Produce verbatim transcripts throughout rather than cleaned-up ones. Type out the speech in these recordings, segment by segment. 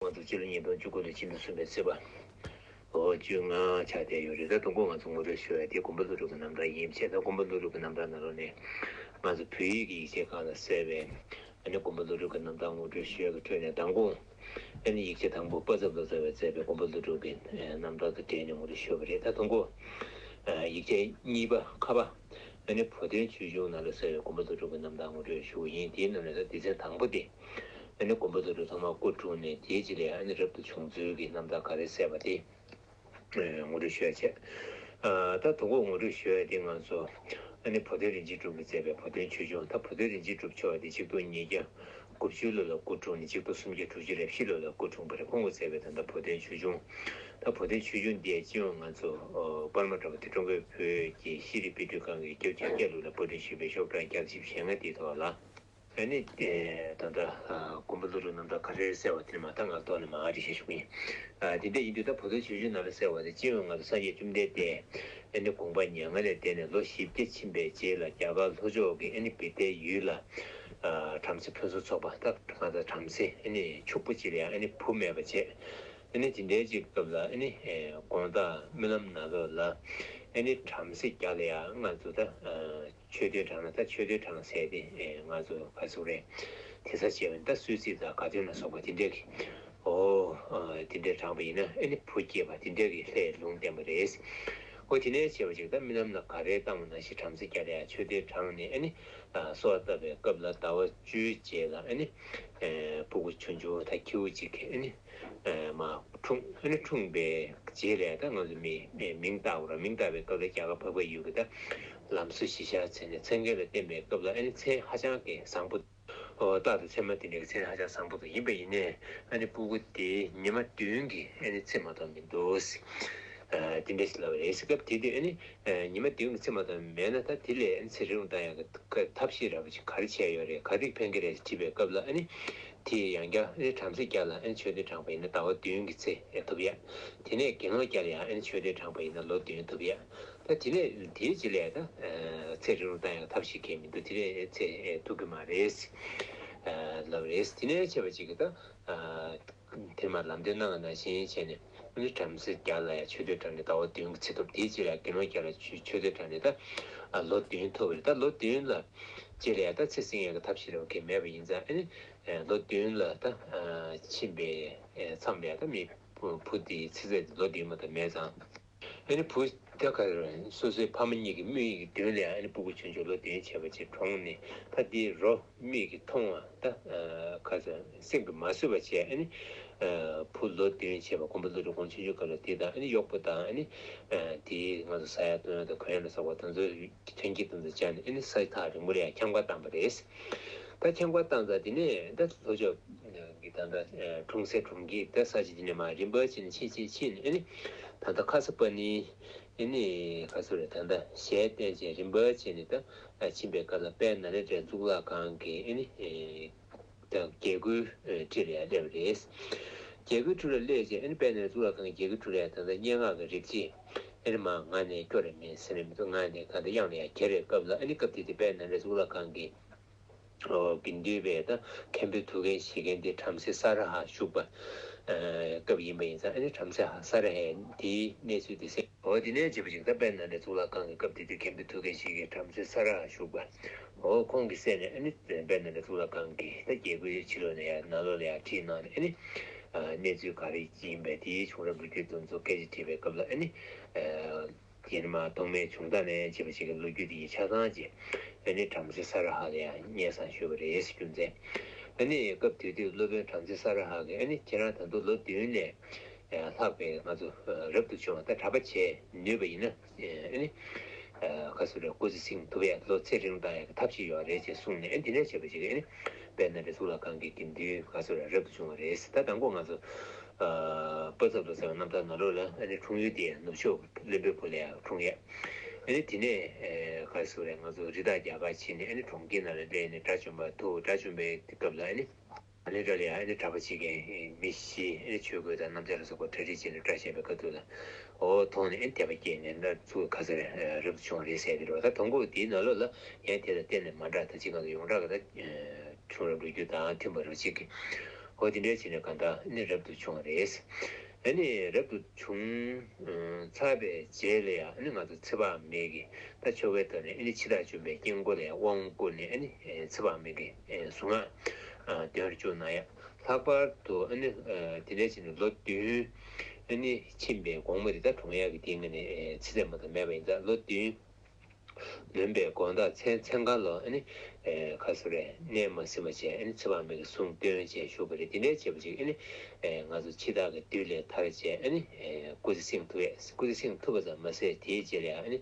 ང་ཚོ་སྤྱི་ལོ་ཉིས་སྟོང་བཅུ་དགུ་ལོའི་ཕྱི་ཟླ་གསུམ་པའི་ཚེས་པ། འོ་བཅོ་ལྔ་ཆགས་བསྡད་ཡོད་རེད། ད་དང་པོ་ང་ཚོ་ངོ་སྤྲོད་ཞུ་ཡ་དེ་མགོན་པོ་ཀླུ་སྒྲུབ་ཀྱི་རྣམ་ཐར་ཡིན་པ་བྱས། ད་མགོན་པོ་ཀླུ་སྒྲུབ་ཀྱི་རྣམ་ཐར་ནང་ལོགས་ནས་ང་ཚོ་བོད་ཡིག་གི་ཡིག་ཆའི་སྒང་ལ་གསལ་བའི་ཨ་ནི་མགོན་པོ་ཀླུ་སྒྲུབ་ཀྱི་རྣམ་ཐར་ངོ་སྤྲོད་ཞུ་ཡ་གི་ཁྲོད་ནས་དང་པོ་ཨ་ནི་ཡིག་ཆ་དང་པོ་དཔལ་འཛོམས་ལོ་ཙཱ་བས་མཛད་པའི་མགོན་པོ་ཀླུ་སྒྲུབ་ཀྱི་རྣམ་ཐར་དང་འབྲེལ་ནས་ངོ་སྤྲོད་ཞུས་པ་རེད། ད་དང་པོ་ཡིག་ཆ་གཉིས་པ་ཁ་པ་ཨ་ནི་བུ་སྟོན་ཆོས་འབྱུང་ནང་ལ་གསལ་བའི་མགོན་པོ་ཀླུ་སྒྲུབ་ཀྱི་རྣམ་ཐར་ངོ་སྤྲོད་ཞུ་བ་ཡིན། དེའི་ནང་ནས་ད་སྡེ་ཚན་དང་པོ་དེ་ཨ་ནི་མགོན་པོ་ཀླུ་སྒྲུབ་ཐོག་མར་སྐུ་འཁྲུངས་ནས་དེའི་རྗེས་ལ་ཨ་ནི་རབ་ཏུ་བྱུང་ཚུལ་གྱི་རྣམ་ཐར་ག་རེ་གསལ་བ་དེ། ངོ་སྤྲོད་ཞུ་ཡ་བྱས། ད་དང་པོ་ངོ་སྤྲོད་ཞུ་ཡ་དེ་ང་ཚོ་ཨ་ནི་བུ་སྟོན་རིན་ཆེན་གྲུབ་ཀྱིས་མཛད་པའི་བུ་སྟོན་ཆོས་འབྱུང་། ད་བུ་སྟོན་རིན་ཆེན་གྲུབ་མཆོག་དེ་ཆིག་སྟོང་ཉིས་བརྒྱ་དགུ་བཅུ་ལོ་ལ་སྐུ་འཁྲུངས་ནས་ཆིག་སྟོང་སུམ་བརྒྱ་དྲུག་ཅུ་རེ་བཞི་ལོ་ལ་སྐུ་འཁྲུངས་པ་རེད། ཁོང་གིས་མཛད་པའི་ད་ལྟ་བུ་སྟོན་ཆོས་འབྱུང་། ད་བུ་སྟོན་ཆོས་འབྱུང་འདི་སྤྱི་ཡོངས་ང་ཚོ་པར་མ་བཀྲམ་པ་དེ་ཀྲུང་གོའི་བོད་ཀྱི་ཤེས་རིག་དཔེ་སྐྲུན་ཁང་གིས་བརྒྱད་ཅུ་གྱ་བརྒྱད་ལོ་ལ་པར་སྐྲུན་ཞུས་པའི་ཤོག་གྲངས་བརྒྱ་དང་བཞི་བཅུ་ཞེ་ལྔ་དེའི་ཐོག་ལ། ཨ་ནི་ད་ལྟ་མགོན་པོ་ཀླུ་སྒྲུབ་རྣམ་ཐར་ག་རེ་གསལ་བ་དེ་མ་མཐའ་ང་ཐོག་ནས་མར་འགྲེལ་བཤད་ཞུ་གི་ཡིན། དེ་འདྲ་ཡིན་དུས་ད་བུ་སྟོན་ཆོས་འབྱུང་ནང་ལ་གསལ་བ་དེ་སྤྱི་ཡོངས་ང་ཚོ་སངས་རྒྱས་བཅོམ་ལྡན་འདས་ཨ་ནི་དགོངས་པ་མྱ་ངན་ལས་འདས་ནས་ལོ་བཞི་བརྒྱ་ཕྱིན་པའི་རྗེས་ལ་རྒྱ་གར་ལྷོ་ཕྱོགས་ཀྱི་ཨ་ནི་བི་ཏའི་ཡུལ་ལ་བྲམ་ཟེ་ཕུན་སུམ་ཚོགས་པ། ད་ང་ཚོ་བྲམ་ཟེ་ཨ་ནི་ཕྱུག་པོ་ཅིག་ལ་ཡང་ཨ་ནི་བུ་མེད་པ་བྱས། ཨ་ནི་དེ་འདྲའི་ཅིག་སྐབས་ལ་ཨ་ནི་དགོང་དག་རྨི་ལམ་ནང་ལོགས་ལ་ཨ་ནི་བྲམ་ཟེ་བརྒྱ་ལ་ཡང་ང་ཚོ་ད། མཆོད་རྟེན་བགྲངས་ན་ད་མཆོད་རྟེན་བགྲངས་ཟེར་ཏེ་ང་ཚོ་ག་ཟེར་རེད། དེ་ས་བྱས་པ་ནི་ད་གསོལ་ཚིགས་དང་དགའ་སྟོན་ལ་སོགས་པ་དེ་འདྲས་ཀྱི། ཨོ། དེ་འདྲས་བགྲངས་པ་ཡིན་ན་ཨ་ནི་བུ་སྐྱེས་པ་དེ་འདྲས་ཀྱི་ལྷའི་ལུང་བསྟན་པ་རེད། ཨོ་དེ་ནས་བྱས་པ་ཅིག་ད་རྨི་ལམ་ལ་ག་རེ་བཏང་བ་ནང་བཞིན་བྲམ་ཟེ་བརྒྱ་ལ་ཡང་མཆོད་རྟེན་བགྲངས་ནས་ཨ་ནི། གསོལ་བ་བཏབ་པའི་སྐབས་ལ་ཟླ་བ་བཅུའི་རྗེས་ལ་ཨ་ནི། སྤུ་གུ་ཆུང་ཆུང་ད་ཁྱེའུ་གཅིག་གིས་ཨ་ནི། མ་འཁྲུངས། ཨ་ནི་འཁྲུངས་པའི་རྗེས་ལ་ད་ང་ཚོ་མི་མིང་བཏགས་ར། མིང་བཏགས་པའི་སྐབས་ལ་རྒྱ་གར་འཕགས་པའི་ཡུལ་གྱི་ད་ལམ་སྲོལ་གཞིར་བཞག་བྱས་ནས་མཚན་གང་ལ་བསྟན་པའི་སྐབས་ལ་ཨ་ནི་མཚན་ཧ་ཅང་གི་བཟང་པོ། ཨོ་རྟག་ཏུ་མཚན་མ་དེ་འདྲའི་མཚན་ཧ་ཅང་བཟང་པོ་དང་ཡིན་པ་ཡིན་ནའི་ཨ་ནི་སྤུ་གུ་དེ་ཉི་མ་བདུན་གྱི་ཨ་ནི་ཚེ་མ་ཐོབ་མི་འདུག་དེ་འདྲ་ཞིག་ལབ་པ་རེད། སྐབས་དེ་དུས་ཨ་ནི་ཉི་མ་བདུན་གྱི་ཚེ་མ་ཐོབ་མེད་ན་ད་དེ་ལས་ཨ་ནི་ཚེ་རིང་རུ་བཏང་ཡག་གི་ཐབས་ཤེས་ར་བ་ཅིག་ག་རེ་བྱས་ཡོད་རེད། ག་རེ་ཕན་གྱི་རེད་དྲིས་པའི་སྐབས་ལ་ཨ་ནི། དེ་ཡང་བསྐྱར་ཨ་ནི་བྲམ་ཟེ་བརྒྱ་ལ་ཨ་ནི་མཆོད་རྟེན་བགྲངས་པ་ཡིན་ན་ཟླ་བ་བདུན་གྱི་ཚེ་ཐོབ་ཡ། དེ་ནས་དགེ་སློང་བརྒྱ་ལ་ཡང་ཨ་ནི་མཆོད་རྟེན་བགྲངས་པ་ཡིན་ན་ལོ་བདུན་ཐོབ་ཡ། ད་དེ་ནས་དེའི་རྗེས་ལ་ད་ཚེ་རིང་རུ་བཏང་ཡག་ཐབས་ཤེས་གང་ཡང་མི་འདུག་དེ་ནས་ཚེ་ཐུབ་ཀྱི་མ་རེད་ལབ་རེད། དེ་ནས་བྱས་པ་ཅིག་གིས་ད། དེ་མ་ལམ་སྟོན་གནང་བ་ནང་བཞིན་བྱས་ནས་ཨ་ནི་བྲམ་ཟེ་བརྒྱ་ལ་ཡང་མཆོད་རྟེན་བགྲངས་ནས་ཟླ་བ་བདུན་གྱི་ཚེ་ཐོབ། དེའི་རྗེས་ལ་དགེ་སློང་བརྒྱ་ལ་མཆོད་རྟེན་བགྲངས་ནས་ད་ལོ་བདུན་ཐོབ་པ་རེད། ད་ལོ་བདུན་ལ་རྗེས་ལ་ཡང་ད་ཚེ་བསྲིང་ཡག་གི་ཐབས་ཤེས་ར་བ་གང་ཡང་མེད་པ་ཡིན་ཙང་ཨ་ནི་ལོ་བདུན་ལ་ད་ཕྱིན་པའི་མཚམས་ལ་ཡང་ད་མི་བུ་དེའི་ཚེ་ཚད་ལོ་བདུན་མ་གཏོགས་མེད་ཙང་། ཨ་ནི་བུ་ད་ག་རེ་སོ་སོའི་ཕ་མ་གཉིས་ཀྱི་མིག་གི་མདུན་ལ་ཡང་ཨ་ནི་སྤུ་གུ་ཆུང་ཆུང་ལོ་བདུན་བྱས་པ་ཅིག་གྲོངས་ནས་ད་དེའི་རོ་མིག་གིས་མཐོང་བ་ད་ག་ཚོད་སེམས་ཀྱིས་མ་བཟོད་པ་བྱས། ཨ་ནི་བུ་ལོ་བདུན་བྱས་པ་མགོན་པོ་ཀླུ་སྒྲུབ་དགུང་ཆུང་ཆུང་སྐབས་ལ་དེ་དང་ཨ་ནི་གཡོག་པོ་དང་ཨ་ནི་དེའི་ང་ཚོ་ཟ་ཡ་བཏུང་ཡ་དང་གོན་ཡ་ལ་སོགས་པ་དེ་ཚོའི་ཐོན་སྐྱེད་དེ་ཚོ་སྦྱར་ནས་ཨ་ནི་ས་ཡ་ཐག་རིང་པོ་ལ་ཡང་འཁྱམ་ག་བཏང་པ་རེད། ད་འཁྱམ་ག་བཏང་ཙང་དེ་ནས་ད་ལྷོ་ཕྱོགས་ཀྱི་ད་ལྟ་འཁྲུངས་སའི་གྲོང་ཁྱེར་ད་ས་ཆ་དེ་ནས་མར་རིམ་པ་བྱས་ནས་ཕྱིན་ཕྱིན་ཕྱིན་ནས་ཨ་ནི་ད་ལྟ་ཁ་ས་པ་ཎི་ཨ་ནི་ག་ཚོད་རེད། ད་ལྟ་ཞལ་བསྟན་བྱས་རིམ་པ་བྱས་ནས་ད་ཕྱིན་པའི་སྐབས་ལ་དཔལ་ནཱ་ལེནྡྲའི་གཙུག་ལག་ཁང་གི་ཨ་ནི་ད་རྒྱལ་སྒོའི་འཁྲིས་ལ་ཡང་སླེབས་པ་རེད། རྒྱལ་སྒོའི་འཁྲིས་ལ་སླེབས་རྗེས་ཨ་ནི་དཔལ་ནཱ་ལེནྡྲའི་གཙུག་ལག་ཁང་གི་རྒྱལ་སྒོའི་འཁྲིས་ལ་ཡང་ད་ལྟ་སྙན་ངག་གི་རིགས་ཅིག་ཨ་ནི་མར་ངག་ནས་སྐྱོར་རེ་མེད་ཟེར་ནས་མི་འདུག་ངག་ནས་ག་འདྲ་དབྱངས་ལ་ཡང་གྱེར་བའི་སྐབས་ལ་ཨ་ནི་སྐབས་དེ་དུས་དཔལ་ནཱ་ལེནྡྲའི་གཙུག་ལག་ཁང་གི་ཨོ་དགེ་འདུན་པའི་ད་མཁན་པོའི་ཐུགས་འགན་བཞེས་མཁན་དེ་བྲམ་ཟེ་ས་ར་ཧ་བཞུགས་པ་སྐབས་ཡིན་པ་ཡིན་ཙང་ཨ་ནི་བྲམ་ཟེ་ས་ར་ཧས་དེའི་གནས་ཚུལ་དེ་གསན། ཨོ་དེ་ནས་བྱས་པ་ཅིག་ད་དཔལ་ནཱ་ལེནྡྲའི་གཙུག་ལག་ཁང་གི་སྐབས་དེ་དུས་མཁན་པོའི་ཐུགས་འགན་བཞེས་མཁན་བྲམ་ཟེ་ས་ར་ཧ་བཞུགས་པ་ཨོ་ཁོང་གིས་གསན་ནས་ཨ་ནི་དཔལ་ནཱ་ལེནྡྲའི་གཙུག་ལག་ཁང་གི་ད་རྒྱལ་སྒོའི་ཕྱི་ལོགས་ནས་ཡར་ནང་ལོགས་ལ་ཡར་ཁྲིད་གནང་ནས་ཨ་ནི་གནས་ཚུལ་ག་རེ་ཡིན་པའི་དེའི་བྱུང་རབས་ལོ་རྒྱུས་དེ་ཚོ་སྐད་ཆ་དྲིས་པའི་སྐབས་ལ་ཨ་ནི། ཡིན་ནའང་ཐོག་མའི་བྱུང་རྟགས་ནས་བྱས་པ་ཞིག་གི་ལོ་རྒྱུས་དེ་ཡི་ཆ་ཚང་ཅིག་ཨ་ནི་བྲམ་ཟེ་ས་ར་ཧ་ལ་ཡང་སྙན་སེང་ཞུས་པ་རེད། རྒྱུ་མཚན་ཨ་ནི་སྐབས་དེ་དུས་སློབ་དཔོན་བྲམ་ཟེ་ས་ར་ཧ་གིས་ཨ་ནི་ཁྱེད་རང་ད་དུང་ལོ་བདུན་ནས་ལྷག་པའི་ང་ཚོ་རབ་ཏུ་བྱུང་བ་ད་གྲྭ་པ་བྱས་ནུས་པ་ཡིན་ན་ཨ་ནི་ཁ་སུ་རེ་སྐུ་ཚེ་སྲིང་ཐུབ་ཡ་ལོ་ཚེ་རིང་བཏང་ཡ་གི་ཐབས་ཤེས་ཡོད་རེད་ཅེས་གསུངས་ནས་ཨ་ནི་དེ་ནས་བྱས་པ་ཞིག་ཨ་ནི་དཔལ་ནཱ་ལེནྡྲའི་གཙུག་ལག་ཁང་གི་དགེ་འདུན་ཁ་སུ་རེ་རབ་ཏུ་བྱུང་བ་རེད། ད་དང་པོ་ང་ཚོ། པ་ཚབ་ཏུ་ཟེར་བའི་རྣམ་ཐར་ནང་ལོགས་ལ་ཨ་ནི་འཁྲུངས་ཡུལ་དེ་ནུབ་ཕྱོགས་བློན་པོའི་བུ་ལ་ཡང་འཁྲུངས་ཡས། ཨ་ནི་དེ་ནས་ག་རེ་ཟེར་རེད། ང་ཚོ་རི་དྭགས་རྒྱག་གར་ཕྱིན་ནས་ཨ་ནི་གྲོང་ཁྱེར་ནང་ལ་སླེབས་ནས་དགྲ་བཅོམ་པ་ཐུག་དགྲ་བཅོམ་པའི་སྐབས་ལ་ཨ་ནི་ཨ་ནི་དགྲ་ལ་ཡང་ཨ་ནི་གྲྭ་པ་གཅིག་གིས་མི་བཞི་ཨ་ནི་ཆོས་གོས་དང་སྣམ་སྦྱར་ལ་སོགས་པ་གྲ་སྒྲིག་བྱས་ནས་དགྲ་བཤམས་པའི་ཁ་ཐུག་ལ་འོ་མཐོང་ནས་ཨ་ནི་དད་པ་སྐྱེས་ནས་ད་ཚུར་ག་རེ་ཟེར་རེད། རབ་ཏུ་བྱུང་བ་རེད་ཟེར་གྱི་རེད་བ། ད་དང་པོ་དེའི་ནང་ལོགས་ལ་ཡང་དེ་དང་གཏན་ནས་མ་འདྲ་ད་ཅིག་ང་ཚོ་ཡོངས་གྲགས་ཀྱི་ད་བྱུང་རབས་ལོ་རྒྱུས་དང་མཐུན་པ་རེད་ཅིག་གི་ཨོ་དེ་འདྲའི་བྱས་ནས་གང་ལྟར་ཨ་ནི་རབ་ཏུ་བྱུང་བ་རེད། ཨ་ནི་རབ་ཏུ་བྱུང་ཚར་བའི་རྗེས་ལ་ཡང་ཨ་ནི་ང་ཚོ་ཚེ་དཔག་མེད་ཀྱི་ད་ཆོ་གའི་ཐོག་ནས་ཨ་ནི་འཆི་བདག་འཇོམས་པའི་དཀྱིལ་འཁོར་ལ་ཡང་དབང་བསྐུར་ནས་ཨ་ནི་ཚེ་དཔག་མེད་ཀྱི་གཟུངས་སྔགས་འདོན་རྒྱུ་གནང་ཡ། ལྷག་པར་དུ་ཨ་ནི་དེ་འདྲའི་བྱས་ནས་ལོ་བདུན་ཨ་ནི་ཕྱིན་པའི་དགོང་མོ་དེ་ད་གྲོངས་ཡག་གི་དེའི་ངོས་ནས་ཚེ་ཚད་མ་གཏོགས་མེད་པ་ཡིན་ཙང་ལོ་བདུན་ལོན་པའི་དགོང་དག་མཚན་མཚན་གང་ལ་ཨ་ནི་ཁ་སོ་རེ་གནས་མ་ཟིན་པ་བྱས་ཨ་ནི་ཚེ་དཔག་མེད་ཀྱི་གཟུངས་འདོན་བྱས་བཞུགས་པ་རེད། དེ་འདྲའི་བྱས་པ་ཅིག་ཨ་ནི་ང་ཚོ་འཆི་བདག་གི་བདུད་ལས་ཐར་བྱས་ཨ་ནི་སྐུ་ཚེ་བསྲིང་ཐུབ་པས། སྐུ་ཚེ་བསྲིང་ཐུབ་པ་ཙམ་མ་ཟད་དེའི་རྗེས་ལ་ཡང་ཨ་ནི་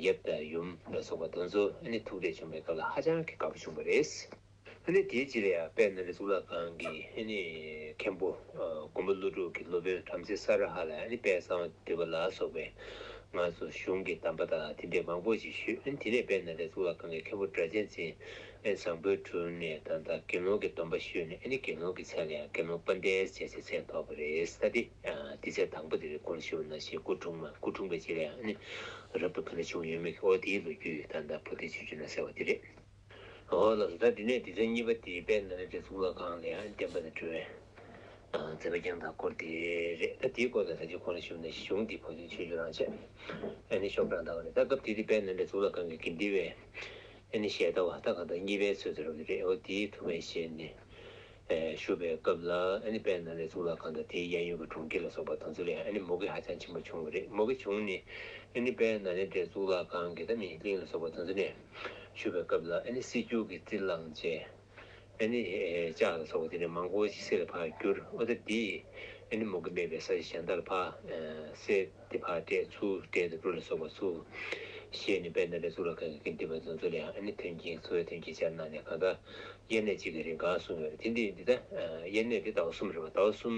ཡབ་དང་ཡུམ་ལ་སོགས་པ་དེ་ཚོ་ཨ་ནི་ཐུགས་གཏད་བྱུང་བའི་སྐབས་ལ་ཧ་ཅང་གི་དགའ་པོ་བྱུང་བ་རེད། ཨ་ནི་དེའི་རྗེས་ལ་ཡང་དཔལ་ནཱ་ལེནྡྲ་གཙུག་ལག་ཁང་གི་ཨ་ནི་མཁན་པོ་མགོན་པོ་ཀླུ་སྒྲུབ་ཀྱི་སློབ་དཔོན་བྲམ་ཟེ་ས་ར་ཧ་ལ་ཨ་ནི་དཔལ་གསང་བ་འདུས་པ་ལ་སོགས་པའི་ང་ཚོ་གཞུང་གི་གདམས་པ་དང་དེ་འདྲའི་མང་པོ་ཞིག་ཞུས། ཨ་ནི་དེ་ནས་དཔལ་ནཱ་ལེནྡྲ་གཙུག་ལག་ཁང་གི་མཁན་པོ་སྒྲ་གཅན་འཛིན་ཨ་ནི་བཟང་པོའི་དྲུང་ནས་ད་ལྟ་དགེ་སློང་གི་སྡོམ་པ་ཞུས་ནས་ཨ་ནི་དགེ་སློང་གི་མཚན་ལ་ཡང་དགེ་སློང་དཔལ་ལྡན་ཟེར་ཚེ་མཚན་ཐོགས་པ་རེད། ད་དེ་དེ་ཚེ་དང་པོ་དེ་རེད། གོང་ཞུས་པ་ནང་བཞིན་སྐུ་འཁྲུངས་མ་སྐུ་འཁྲུངས་པའི་རྗེས་ལ་ཡང་ཨ་ནི་རབ་ཏུ་ག་འདྲ་བྱུང་ཡོད་མེད་ཀྱི་ཨོ་དེའི་ལོ་རྒྱུས་ད་ལྟ་བོ་དེ་ཆུ་ཆུ་ན་ཟེར་བ་དེ་རེད། འོ་ལགས་སོ། ད་དེ་ནས་དེ་ཚེ་གཉིས་པ་དེ་དཔལ་ནཱ་ལེནྡྲའི་གཙུག་ལག་ཁང་ལ་ཡང་བསྟན་པ་དང་འགྲོ་བའི་མཛད་པ་བསྐྱངས་སྟངས་སྐོར་དེ་རེད། ད་དེའི་སྐོར་ལ་ད་ཅི་གོང་ལ་ཞུས་ནས་གཞུང་འདི་བོད་དུ་ཆོས་བརྒྱུད་རང་ཆས་ཨ་ནི་ཤོག་གྲངས་དག་རེད། ད་སྐབས་དེ་དུས་དཔལ་ནཱ་ལེནྡྲའི་གཙུག་ལག་ཁང་གི་དགེ་འདུན་པའི་ཨ་ནི་ཞལ་ལྟ་བ་ད་གང་ལྟར་གཉིས་པའི་ཚོད་ཚོད་རབ་ཏུ་རེད། འོ་དེའི་ཐུགས་ཕན་བཞེས་ནས་བཞུགས་པའི་སྐབས་ལ་ཨ་ནི་དཔལ་ནཱ་ལེནྡྲའི་གཙུག་ལག་ཁང་དང་དེའི་གཡས་གཡོན་གྱི་གྲོང་ཁྱེར་ལ་སོགས་པ་དེ་ཚོ་ལ་ཡང་ཨ་ནི་མུ་གེ་ཧ་ཅང་ཆེན་པོ་བྱུང་བ་རེད། མུ་གེ་བྱུང་ནས་ཨ་ནི་དཔལ་ནཱ་ལེནྡྲའི་གཙུག་ལག་ཁང་གི་ད་མི་གླིང་ལ་སོགས་པ་དེ་ཚོ་ནས་བཞུགས་པའི་སྐབས་ལ་ཨ་ནི་སེར་སྐྱུར་གྱི་རྩི་བླངས་བྱས། ཨ་ནི་ལྕགས་ལ་སོགས་པ་དེ་འདྲ་མང་པོ་ཞིག་གསེར་ལ་ཕར་བསྒྱུར། འོ་ད་འདི་ཨ་ནི་མུ་གེ་མེད་པའི་ས་ཆ་གཞན་དག་ལ་ཕར་གསེར་དེ་ཕར་སྤྲད་ཚུར་སྤྲད་དང་འབྲུ་ལ་སོགས་པ་ཚུར་བཞེས་ནས་དཔལ་ནཱ་ལེནྡྲའི་གཙུག་ལག་ཁང་གི་དགེ་འདུན་པ་དེ་ཚོ་ལ་ཡང་ཨ་ནི་མཐུན་རྐྱེན་འཚོ་བའི་མཐུན་རྐྱེན་སྦྱར་གནང་ནས་གང་ལྟར་དབྱར་གནས་གཅིག་གི་རིང་གང་གསུངས་ཡོད་རེད། དེ་འདི་འདི་ལྟ་དབྱར་གནས་དེ་ཟླ་བ་གསུམ་རེད་པ། ཟླ་བ་གསུམ་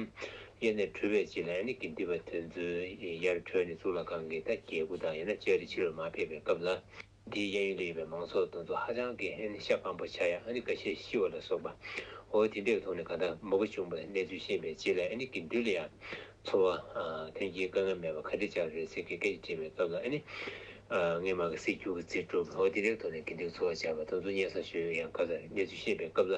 དབྱར་གནས་གྲུབ་པའི་རྗེས་ལ་ཨ་ནི་དགེ་འདུན་པ་དེ་ཚོ་དབྱར་གྲོལ་ནས་གཙུག་ལག་ཁང་གི་ད་རྒྱལ་སྐུ་དང་ཡང་ན་ལྕགས་རི་ཕྱི་ལོགས་མར་ཕེབས་པའི་སྐབས་ལ། འདིའི་གཡས་གཡོན་དུ་ཡོད་པའི་མང་ཚོགས་དེ་ཚོ་ཧ་ཅང་གི་ཨ་ནི་ཤ་སྐམ་པོ་ཆགས་ཡ། ཨ་ནི་འགའ་ཤས་ཤི་བ་ལ་སོགས་པ། འོ་དེ་འདྲའི་ཐོག་ནས་གང་ལྟར་མུ་གེ་བྱུང་བའི་གནས་ཚུལ་ཤེས་པའི་རྗེས་ལ་ཨ་ནི་དགེ་འདུན་ལ་ཡང་འཚོ་བ་མཐུན་རྐྱེན་དཀའ་ངལ་མེད་པ་ག་འདྲ་ཅིག་རེད་ཟེར་གི་སྐད་ཆ་དྲིས་པའི་སྐབས་ལ་ཨ་ནི་སྔས་མ་གི་སེར་སྐྱུར་གྱི་རྩི་བསྒྲུབས། འོ་དེ་འདྲའི་ཐོག་ནས་དགེ་འདུན་འཚོ་བ་སྦྱར་བ་དེ་ཚོ་སྙན་སེང་ཞུས་ཡ། གང་ལྟར་གནས་ཚུལ་ཤེས་པའི་སྐབས་ལ་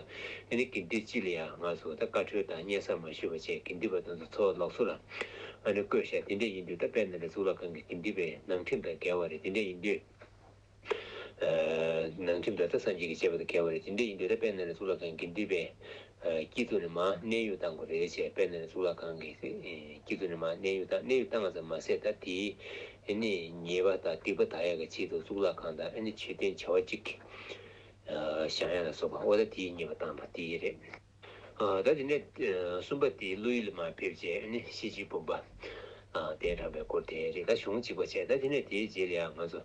ཨ་ནི་དགེ་འདུན་སྤྱི་ལ་ཡང་ང་ཚོ་ད་བཀའ་འཁྲོལ་དང་སྙན་སེང་མ་ཞུས་པ་བྱས་དགེ་འདུན་པ་དེ་ཚོ་འཚོ་བ་ལོག་སུ་ལ་ཨ་ནི་བཀོད་བཞག་དེ་འདྲ་ཡིན་དུས་ད་དཔལ་ནཱ་ལེནྡྲ་གཙུག་ལག་ཁང་གི་དགེ་འདུན་པའི་ནང་ཁྲིམས་དང་འགལ་བ་རེད། དེ་འདྲ་ཡིན་དུས། ནང་ཁྲིམས་དང་ད་སངས་རྒྱས་ཀྱི་བྱེད་པ་དང་འགལ་བ་རེད། དེ་འདྲ་ཡིན་དུས་ད་དཔལ་ནཱ་ལེནྡྲ་གཙུག་ལག་ཁང་གི་དགེ་འདུན་པས་སྐྱིད་སྡུག་ནས་མར་གནས་དབྱུང་བཏང་དགོས་རེད་ཅེས་དཔལ་ནཱ་ལེནྡྲ་གཙུག་ལག་ཁང་གིས་སྐྱིད་སྡུག་ནས་མར་གནས་དབྱུང་བཏང་། གནས་དབྱུང་བཏང་བ་ཙམ་མ་ཟད་ད་དེའི་ཨ་ནི་ཉེས་པ་དང་སྡིག་པ་དག་ཡག་གི་ཆེད་དུ་གཙུག་ལག་ཁང་དང་ཨ་ནི་མཆོད་རྟེན་བྱ་བ་གཅིག་བཞེངས་ཡག་ལ་སོགས་པ་འོ་ད་དེའི་ཉེས་པ་བཏང་བ་དེ་རེད། ད་དེ་ནས་གསུམ་པ་དེ་ཀླུ་ཡུལ་ལ་མར་ཕེབས་རྗེས་ཨ་ནི་ཤེས་བྱའི་བུམ་པ་གདན་དྲངས་པའི་སྐོར་དེ་རེད། ད་གཞུང་གཅིག་པ་བྱས། ད་དེ་ནས་དེའི་རྗེས་ལ་ཡང་ང་ཚོ་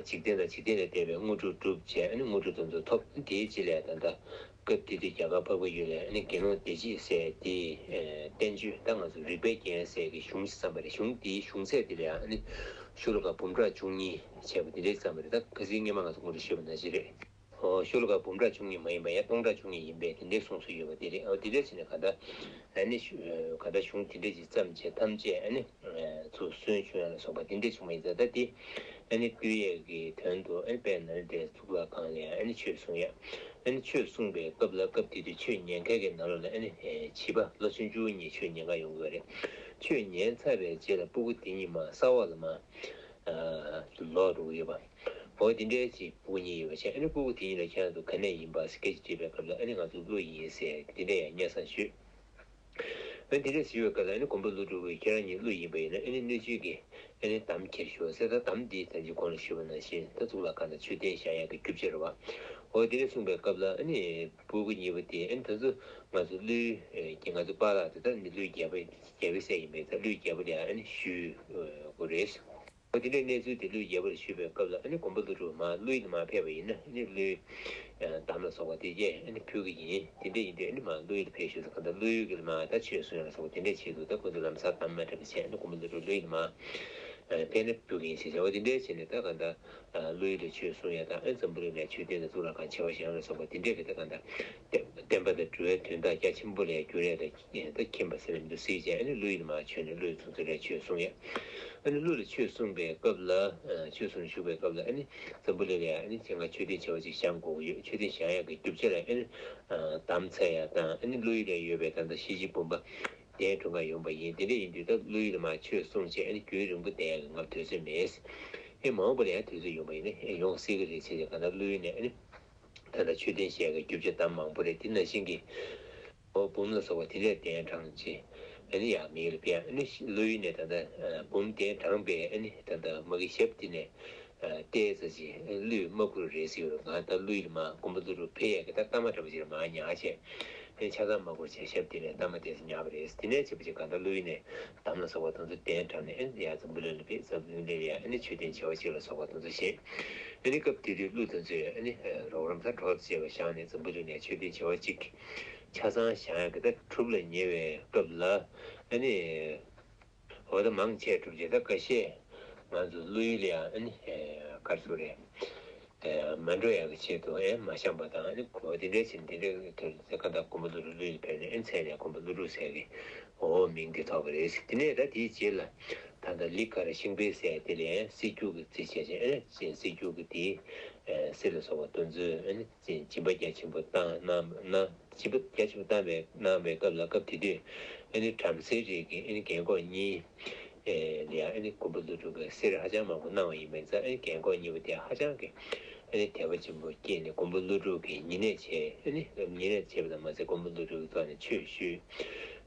འཇིག་རྟེན་དང་འཇིག་རྟེན་ལས་འདས་པའི་དངོས་གྲུབ་བསྒྲུབས་བྱས་ཨ་ནི་དངོས་གྲུབ་དེ་ཚོ་ཐོབ། དེའི་རྗེས་ལ་ད་ལྟ་སྐབས་དེ་དུས་རྒྱ་གར་འཕགས་པའི་ཡུལ་ལ་ཨ་ནི་དགེ་སློང་བདེ་སྐྱིད་ཟེར་དེའི་བསྟན་བཅོས་ད་ང་ཚོ་རིག་པའི་རྒྱན་ཟེར་གྱི་གཞུང་ཞིག་བརྩམས་པ་རེད། གཞུང་དེའི་གཞུང་ཚད་དེ་ལ་ཡང་ཨ་ནི་ཤོ་ལོ་ཀ་འབུམ་ཕྲག་བཅུ་གཉིས་བྱས་པ་དེ་འདྲས་བརྩམས་པ་རེད། ད་ཁ་སང་སྔོན་མ་ང་ཚོ་སྔོན་དུ་ཞུས་པ་ནང་བཞིན་རེད། ཨོ་ཤོ་ལོ་ཀ་འབུམ་ཕྲག་བཅུ་གཉིས་མ་ཡིན་པ་ཡང་སྟོང་ཕྲག་བཅུ་གཉིས་ཡིན་པས་དེ་འདྲའི་གསུངས་སྲོལ་ཡོད་པ་དེ་རེད། ཨོ་དེ་འདྲ་བྱས་ནས་ག་ད་ཨ་ནི་ག་ད་གཞུང་དེ་འདྲ་ཞིག་བརྩམས་བྱས་ཐམས་ཅད་ཨ་ནི་ཚུར་སོན་བྱུང་ཡ་ལ་སོགས་པ་དེ་འདྲ་བྱུང་བ་ཡིན་ཙང་ད་དེ་ཨ་ནི་བསྟོད་ཡས་ཀྱི་དོན་དུ་ཨ་ནི་དཔལ་ནཱ་ལེནྡྲའི་གཙུག་ལག་ཁང་ལ་ཡང་ཨ་ནི་ཆོས་གསུང་ཡ། ཨ་ནི་ཆོས་གསུངས་པའི་སྐབས་ལ་སྐབས་དེ་དུས་ཆོས་ཉན་མཁན་གྱི་ནང་ལོགས་ལ་ཨ་ནི་བྱིས་པ་ལོ་ཆུང་ཆུང་གཉིས་ཆོས་ཉན་ག་ཡོང་གི་ཡོད་རེད། ཆོས་ཉན་ཚར་བའི་རྗེས་ལ་སྤུ་གུ་དེ་གཉིས་མར་ས་འོག་ལ་མར་ལོག་འགྲོ་གི་ཡོད་པ། འོ་དེ་འདྲའི་ཅིག་སྤུ་གུ་གཉིས་ཡོད་པ་བྱས། ཨ་ནི་སྤུ་གུ་དེ་གཉིས་ལ་ཁྱེད་རང་ཚོ་ག་ནས་ཡིན་པ་སྐད་ཆ་དྲིས་པའི་སྐབས་ལ་ཨ་ནི་ང་ཚོ་ཀླུ་ཡིན་ཟེར་དེ་འདྲ་ཡང་སྙན་སེང་ཞུས། ཨ་ནི་དེ་འདྲ་ཞུས་པའི་སྐབས་ལ་ཨ་ནི་མགོན་པོ་ཀླུ་སྒྲུབ་ཀྱིས་ཁྱེད་རང་གཉིས་ཀླུ་ཡིན་པ་ཡིན་ན་ཨ་ནི་སྣོད་བཅུད་ཀྱི་ཨ་ནི་འདམ་ཁྱེར་ཤོག་ཟེར། ད་འདམ་འདི་ད་ཅི་གོང་ལ་ཞུས་པ་ནང་བཞིན་ད་གཙུག་ལག་ཁང་དང་མཆོད་རྟེན་བཞེངས་ཡག་གི་རྒྱུ་ཆ་རེད་བ། འོ་དེ་འདྲ་གསུངས་པའི་སྐབས་ལ་ཨ་ནི་སྤུ་གུ་གཉིས་པོ་དེ་ཨ་ནི་ད་ཚོ་ང་ཚོ་ཀླུའི་ཨེ་ང་ཚོ་པཱ་ལགས་དེ་ད་ནི་ཀླུའི་རྒྱལ་པོ་རྒྱལ་པོའི་སྲས་ཡིན་པས་ད་ཀླུའི་རྒྱལ་པོ་དེ་ཨ་ནི་ཞུ་དགོས་རེད། འོ་དེ་འདྲའི་གནས་ཚུལ་དེ་ཀླུའི་རྒྱལ་པོ་ལ་ཞུས་པའི་སྐབས་ལ་ཨ་ནི་མགོན་པོ་ཀླུ་སྒྲུབ་མར་ཀླུ་ཡུལ་མར་ཕེབས་པ་ཡིན་ན་ཨ་ནི་ཀླུའི་འདམ་ལ་སོགས་པ་དེ་རྗེས་ཨ་ནི་ཕུལ་གི་ཡིན། དེ་འདྲ་ཡིན་དུས་ཨ་ནི་མར་ཀླུ་ཡུལ་ཕེབས་ཤོག་ཟེར། གང་ལྟར་ཀླུ་ཡུལ་གྱི་མར་ད་ཆོས་གསུང་ཡ་ལ་སོགས་པ་དེ་འདྲའི་ཆེད་དུ་ད་ཁོ་ཚོ་ལམ་སང་འདམ་མ་འདྲ་བ་བྱས་ཨ་ནི་མགོན་པོ་ཀླུ་སྒྲུབ་ཀླུ་ཡུལ་མར་ ཕན་ན་འགྱུར་གྱིན་ཞེས་བྱ་བ་འདི་འདྲའི་བྱས་ནས། ད་གང་ལྟར་ཀླུ་ཡུལ་ལ་ཆོས་གསུང་ཡ་དང་། ཨ་འཛམ་བུ་གླིང་ལ་མཆོད་རྟེན་དང་གཙུག་ལག་ཁང་བྱེ་བ་བཞི་ལ་སོགས་པ་འདི་འདྲའི་གི་ད་གང་ལྟར་བསྟན་པ་དང་འགྲོ་བའི་དོན་དག་རྒྱ་ཆེན་པོ་ལ་འགྱུར་ཡ་ད་མཁྱེན་པ་ཟེར་བའི་མི་འདུག་སྲིད་ཅེས། ཨ་ནི་ཀླུ་ཡུལ་མར་བྱོན་ནས་ཀླུ་ཡི་ཚོགས་གཙོ་ལ་ཆོས་གསུང་ཡ། ཨ་ནི་ཀླུ་ལ་ཆོས་གསུངས་པའི་སྐབས་ལ། ཆོས་གསུང་བཞུགས་པའི་སྐབས་ལ། ཨ་ནི་འཛམ་བུ་གླིང་ལ་ཡང་ཨ་ནི་ང་མཆོད་རྟེན་བྱེ་བ་གཅིག་བཞེངས་དགོས་ཀྱི་ཡོད། མཆོད་རྟེན་བཞེངས་ཡག་གི་རྒྱུ་ཆ་ལ་ཨ་ནི་དམ་འཚལ་ཡ་དང་། ཨ་ནི་ཀླུ་ཡུལ་ལ་ཡོད་པའི་ད་ལྟ་ཤེས་བྱའི་བུམ་པ་གདན་དྲུང་ཁག་ཡོང་པ་ཡིན། དེ་འདྲ་ཡིན་དུས་ད་ཀླུ་ཡུལ་མར་ཆོས་གསུངས་བྱས། ཨ་ནི་རྒྱུན་རིང་པོ་བསྡད་ཡག་གི་ང་དུས་ཚོད་མེད། ཨེ་མ་འོངས་པ་ལ་ཡང་དུས་ཚོད་ཡོང་པ་ཡིན་ན་ཨེ་ཡོང་སྲིད་ཀྱི་རེད་ཟེར་ཏེ། གང་ལྟར་ཀླུ་ཡུལ་ནས་ཨ་ནི་ད་ལྟ་མཆོད་རྟེན་བཞེངས་ཡག་གི་རྒྱུ་ཆ་དང་མང་པོ་རེད། དེ་ནང་བཞིན་གྱི་འོ་བུམ་ལ་སོགས་པ་དེ་འདྲས་གདན་དྲངས་བྱས། ཨ་ནི་ཡར་མི་ཡུལ་ལ་ཕེབས། ཨ་ནི་ཀླུ་ཡུལ་ནས་ད་ལྟ་བུམ་གདན་དྲངས་པའི་ཨ་ནི་ད་ལྟ་མ་གི་ཞབས་དེ་ནས་ཨ་བལྟས་ཙམ་ཅིག་ཀླུ་ཡུལ་རྨ་ཁུལ་རེད་ཟེར་བ། གང་ལྟར་ཀླུ་ཡུལ་མར་མགོན་པོ་ཀླུ་སྒྲུབ་ཕེབས་ཡག་གི་ད་གཏའ་མ་འདྲ་པོ་ཅིག་ལ་མར་ཉར་བྱས། ཨ་ནི་ཆ་ཚང་རྨ་ཁུལ་བྱས། ཞབས་དེ་ནས་གཏའ་མ་དེ་ཚོ་ཉར་བ་རེད། དེ་ནས་བྱས་པ་ཅིག་གང་ལྟར་ཀླུ་ཡུལ་ནས་དམ་ལ་སོགས་པ་དེ་ཚོ་གདན་དྲངས་ནས། ཨ་ནི་ཡར་འཛམ་བུ་གླིང་ལ་ཕེབས། འཛམ་བུ་གླིང་ལ་ཡང་ཨ་ནི་མཆོད་རྟེན་བྱེ་བ་གཅིག་ལ་སོགས་པ་དེ་ཚོ་བཞེངས། ཨ་ནི་སྐབས་དེ་དུས་ཀླུ་དེ་ཚོས་ཨ་ནི་རོགས་རམ་ད་གྲོགས་བྱས་པ་བཞག་ནས། འཛམ་བུ་གླིང་ནས་མཆོད་རྟེན་བྱེ་བ་གཅིག་ཆ་ཚང་བཞེངས་ཡག་གི་ད་གྲུབ་ལ་ཉེ་བའི་སྐབས་ལ། ཨ་ནི་འོ་ད་མང་ཆེ་གྲུབ་རྗེས་ད་འགའ་ཤས་ང་ཚོ་ཀླུ་ཡུལ་ལ་ཡང་ཨ་ནི་ག་རེ་ཟེར་དགོས་རེད། མ་འགྲོ་ཡག་གི་ཆེད་དུ་ཨེ་མ་བཞེངས་པ་དང་། ཨ་ནི་གོ་དེ་འདྲའི་ཕྱིན། དེ་འདྲའི་དུས་ཚོད་གང་ལྟར་མགོན་པོ་ཀླུ་སྒྲུབ་ཀླུ་ཡུལ་ཕེབས་ནས། ཨེ་མཚན་ནས་མགོན་པོ་ཀླུ་སྒྲུབ་ཟེར་གི་འོ་མིང་དེ་ཐོགས་པ་རེད། དེ་ནས་ད་དེའི་རྗེས་ལ་ད་ལྟ་ལི་ཁ་ར་ཤིང་པའི་སྲས་དེ་ལ་ཡང་སྲིད་སྐྱོང་གི་རྩིས་བྱས་བྱས། ཨེ་སྲིད་སྐྱོང་གི་དེའི་གསེར་ལ་སོགས་པ་དེ་ཚོས་ཨ་ནི་སྦྱིན་པ་རྒྱ་ཆེན་པོ་བཏང་གནང་། སྦྱིན་པ་རྒྱ་ཆེན་པོ་བཏང་བའི་གནང་བའི་སྐབས་ལ། སྐབས་དེ་དུས་ཨ་ནི་བྲམ་ཟེའི་རིགས་ཀྱི་ཨ་ནི་རྒན་གོག་གཉིས། ཨེ་ལ་ཡང་ཨ་ནི་མགོན་པོ་ཀླུ་སྒྲུབ་ཀྱིས་གསེར་ཧ་ཅང་མང་པོ་གནང་བ་ཡིན་པ་ཡིན་ཙང་། ཨ་ནི་རྒན་གོག་གཉིས་པོ་དེ་ཧ་ཅང་གི་ཨ་ནི་དད་པ་ཆེན་པོ་སྐྱེས་ནས་མགོན་པོ་ཀླུ་སྒྲུབ་ཀྱི་ཉེ་གནས་བྱས། ཨ་ནི་ཉེ་གནས་བྱས་པ་དང་མ་ཟད་མགོན་པོ་ཀླུ་སྒྲུབ་ཀྱི་ཐོག་ནས་ཆོས་ཞུས།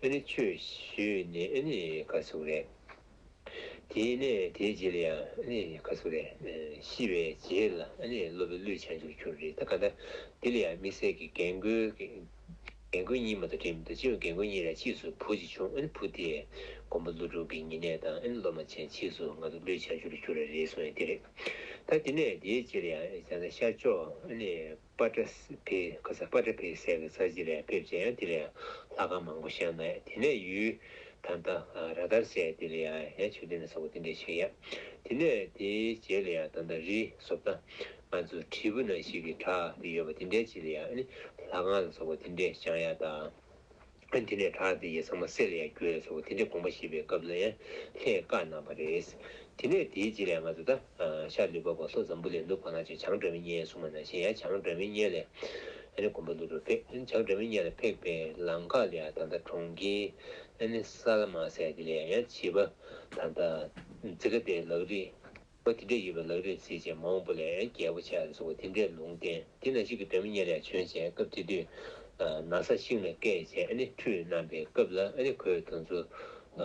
ཨ་ནི་ཆོས་ཞུས་ནས་ཨ་ནི་ག་རེ་ཟེར་དགོས་རེད། དེ་ནས་དེའི་རྗེས་ལ་ཡང་ཨ་ནི་ག་རེ་ཟེར་དགོས་རེད། ཤི་བའི་རྗེས་ལ་ཨ་ནི་སློབ་དཔོན་ཀླུའི་བྱང་ཆུབ་གྱུར་རེད། ད་ག་ད་དེ་ལ་ཡང་དམིགས་བསལ་གྱི་རྒན་རྒོན་གྱི་རྒན་རྒོན་གཉིས་མ་གཏོགས་བྲིས་མི་འདུག་སྤྱིར་རྒན་རྒོན་གཉིས་ལ་ཕྱིས་སུ་བུ་གཅིག་བྱུང་། ཨ་ནི་བུ་དེས་མགོན་པོ་ཀླུ་སྒྲུབ་ཀྱི་ཉེ་གནས་དང་། ཨ་ནི་སློབ་མ་བྱས། ཕྱིས་སུ་ང་ཚོ་ཀླུའི་བྱང་ཆུབ་ལ་གྱུར་བ་རེད་གསུངས་ཡ་དེ་རེད། ད་དེ་ནས་དེའི་རྗེས་ལ་ཡང་ད་ལྟ་ཤར་ཕྱོགས་ཨ་ནི་པ་ཏྲ་བེ་ག་ས་པ་ཏྲ་བེ་ཟེར་གྱི་ས་གཅིག་ལ་ཕེབས་བྱས། ཡང་དེ་ལ་ཡང་ལྷ་ཁང་མང་པོ་བཞེངས་གནང་ཡ། དེ་ནས་ཡུལ་ད་ལྟ་ར་དར་ཟེར་དེ་ལ་ཡང་ཡང་མཆོད་རྟེན་ལ་སོགས་པ་དེ་འདྲ་བཞེངས་ཡ། དེ་ནས་དེའི་རྗེས་ལ་ཡང་ད་ལྟ་རི་བཟོ་ལྟ་ང་ཚོ་དྲིལ་བུ་ནང་བཞིན་གྱི་བྲག་དེ་ཡོད་པ་དེ་འདྲའི་རྗེས་ལ་ཡང་ཨ་ནི་ལྷ་ཁང་ལ་སོགས་པ་དེ་འདྲའི་བཞེངས་ཡ་དང་། ཨ་ནི་དེ་ནས་བྲག་དེ་ཡི་ཚང་མ་གསེར་ལ་ཡང་བསྒྱུར་ཡ་སོགས་པ་དེ་འདྲའི་དགོངས་པ་བཞེས་པའི་སྐབས་ལ་ཡང་ལྷས་བཀའ་གནང་བ་རེད། དེ་ནས་དེའི་རྗེས་ལ་ང་ཚོ་ད་ཤར་ལུས་འཕགས་པ་ལྷོ་འཛམ་བུ་གླིང་ནུབ་གང་ལ་བྱོན། བྱང་སྒྲོལ་མའི་གཉེན་གསུངས་པ་ནང་བཞིན། ཡང་བྱང་སྒྲོལ་མའི་གཉེན་ལ་ཨ་ནི་མགོན་པོ་ཀླུ་སྒྲུབ་ཕེབས། བྱང་སྒྲོལ་མའི་གཉེན་ལ་ཕེབས་པའི་ལམ་ཁ་ལ་ཡང་ད་ལྟ་གྲོང་ཁྱེར་ཨ་ནི་ས་ལ་མ་ཟེར་དེ་ལ་ཡང་བྱིས་པ་ད་ལྟ་ཛི་ག་ཏའི་ལག་རིས་པ་དེ་འདྲ་ཡོད་པའི་ལག་རིས་གཟིགས་བྱས། མ་འོངས་པ་ལ་ཡང་རྒྱལ་པོ་ཆགས་ལ་སོགས་པ་དེ་འདྲའི་ལུང་བསྟན། དེ་ནང་བཞིན་གྱི་སྒྲོལ་མའི་གཉེན་ལ་བྱོན་བྱས། སྐབས་དེ་དུས་ན་བཟའ་ཤིང་ལ་བཀལ་བྱས། ཨ་ནི་ཁྲུས་གནང་པའི་སྐབས་ལ་ཨ་ནི་ཁོས་དེ་ཚོ་ག་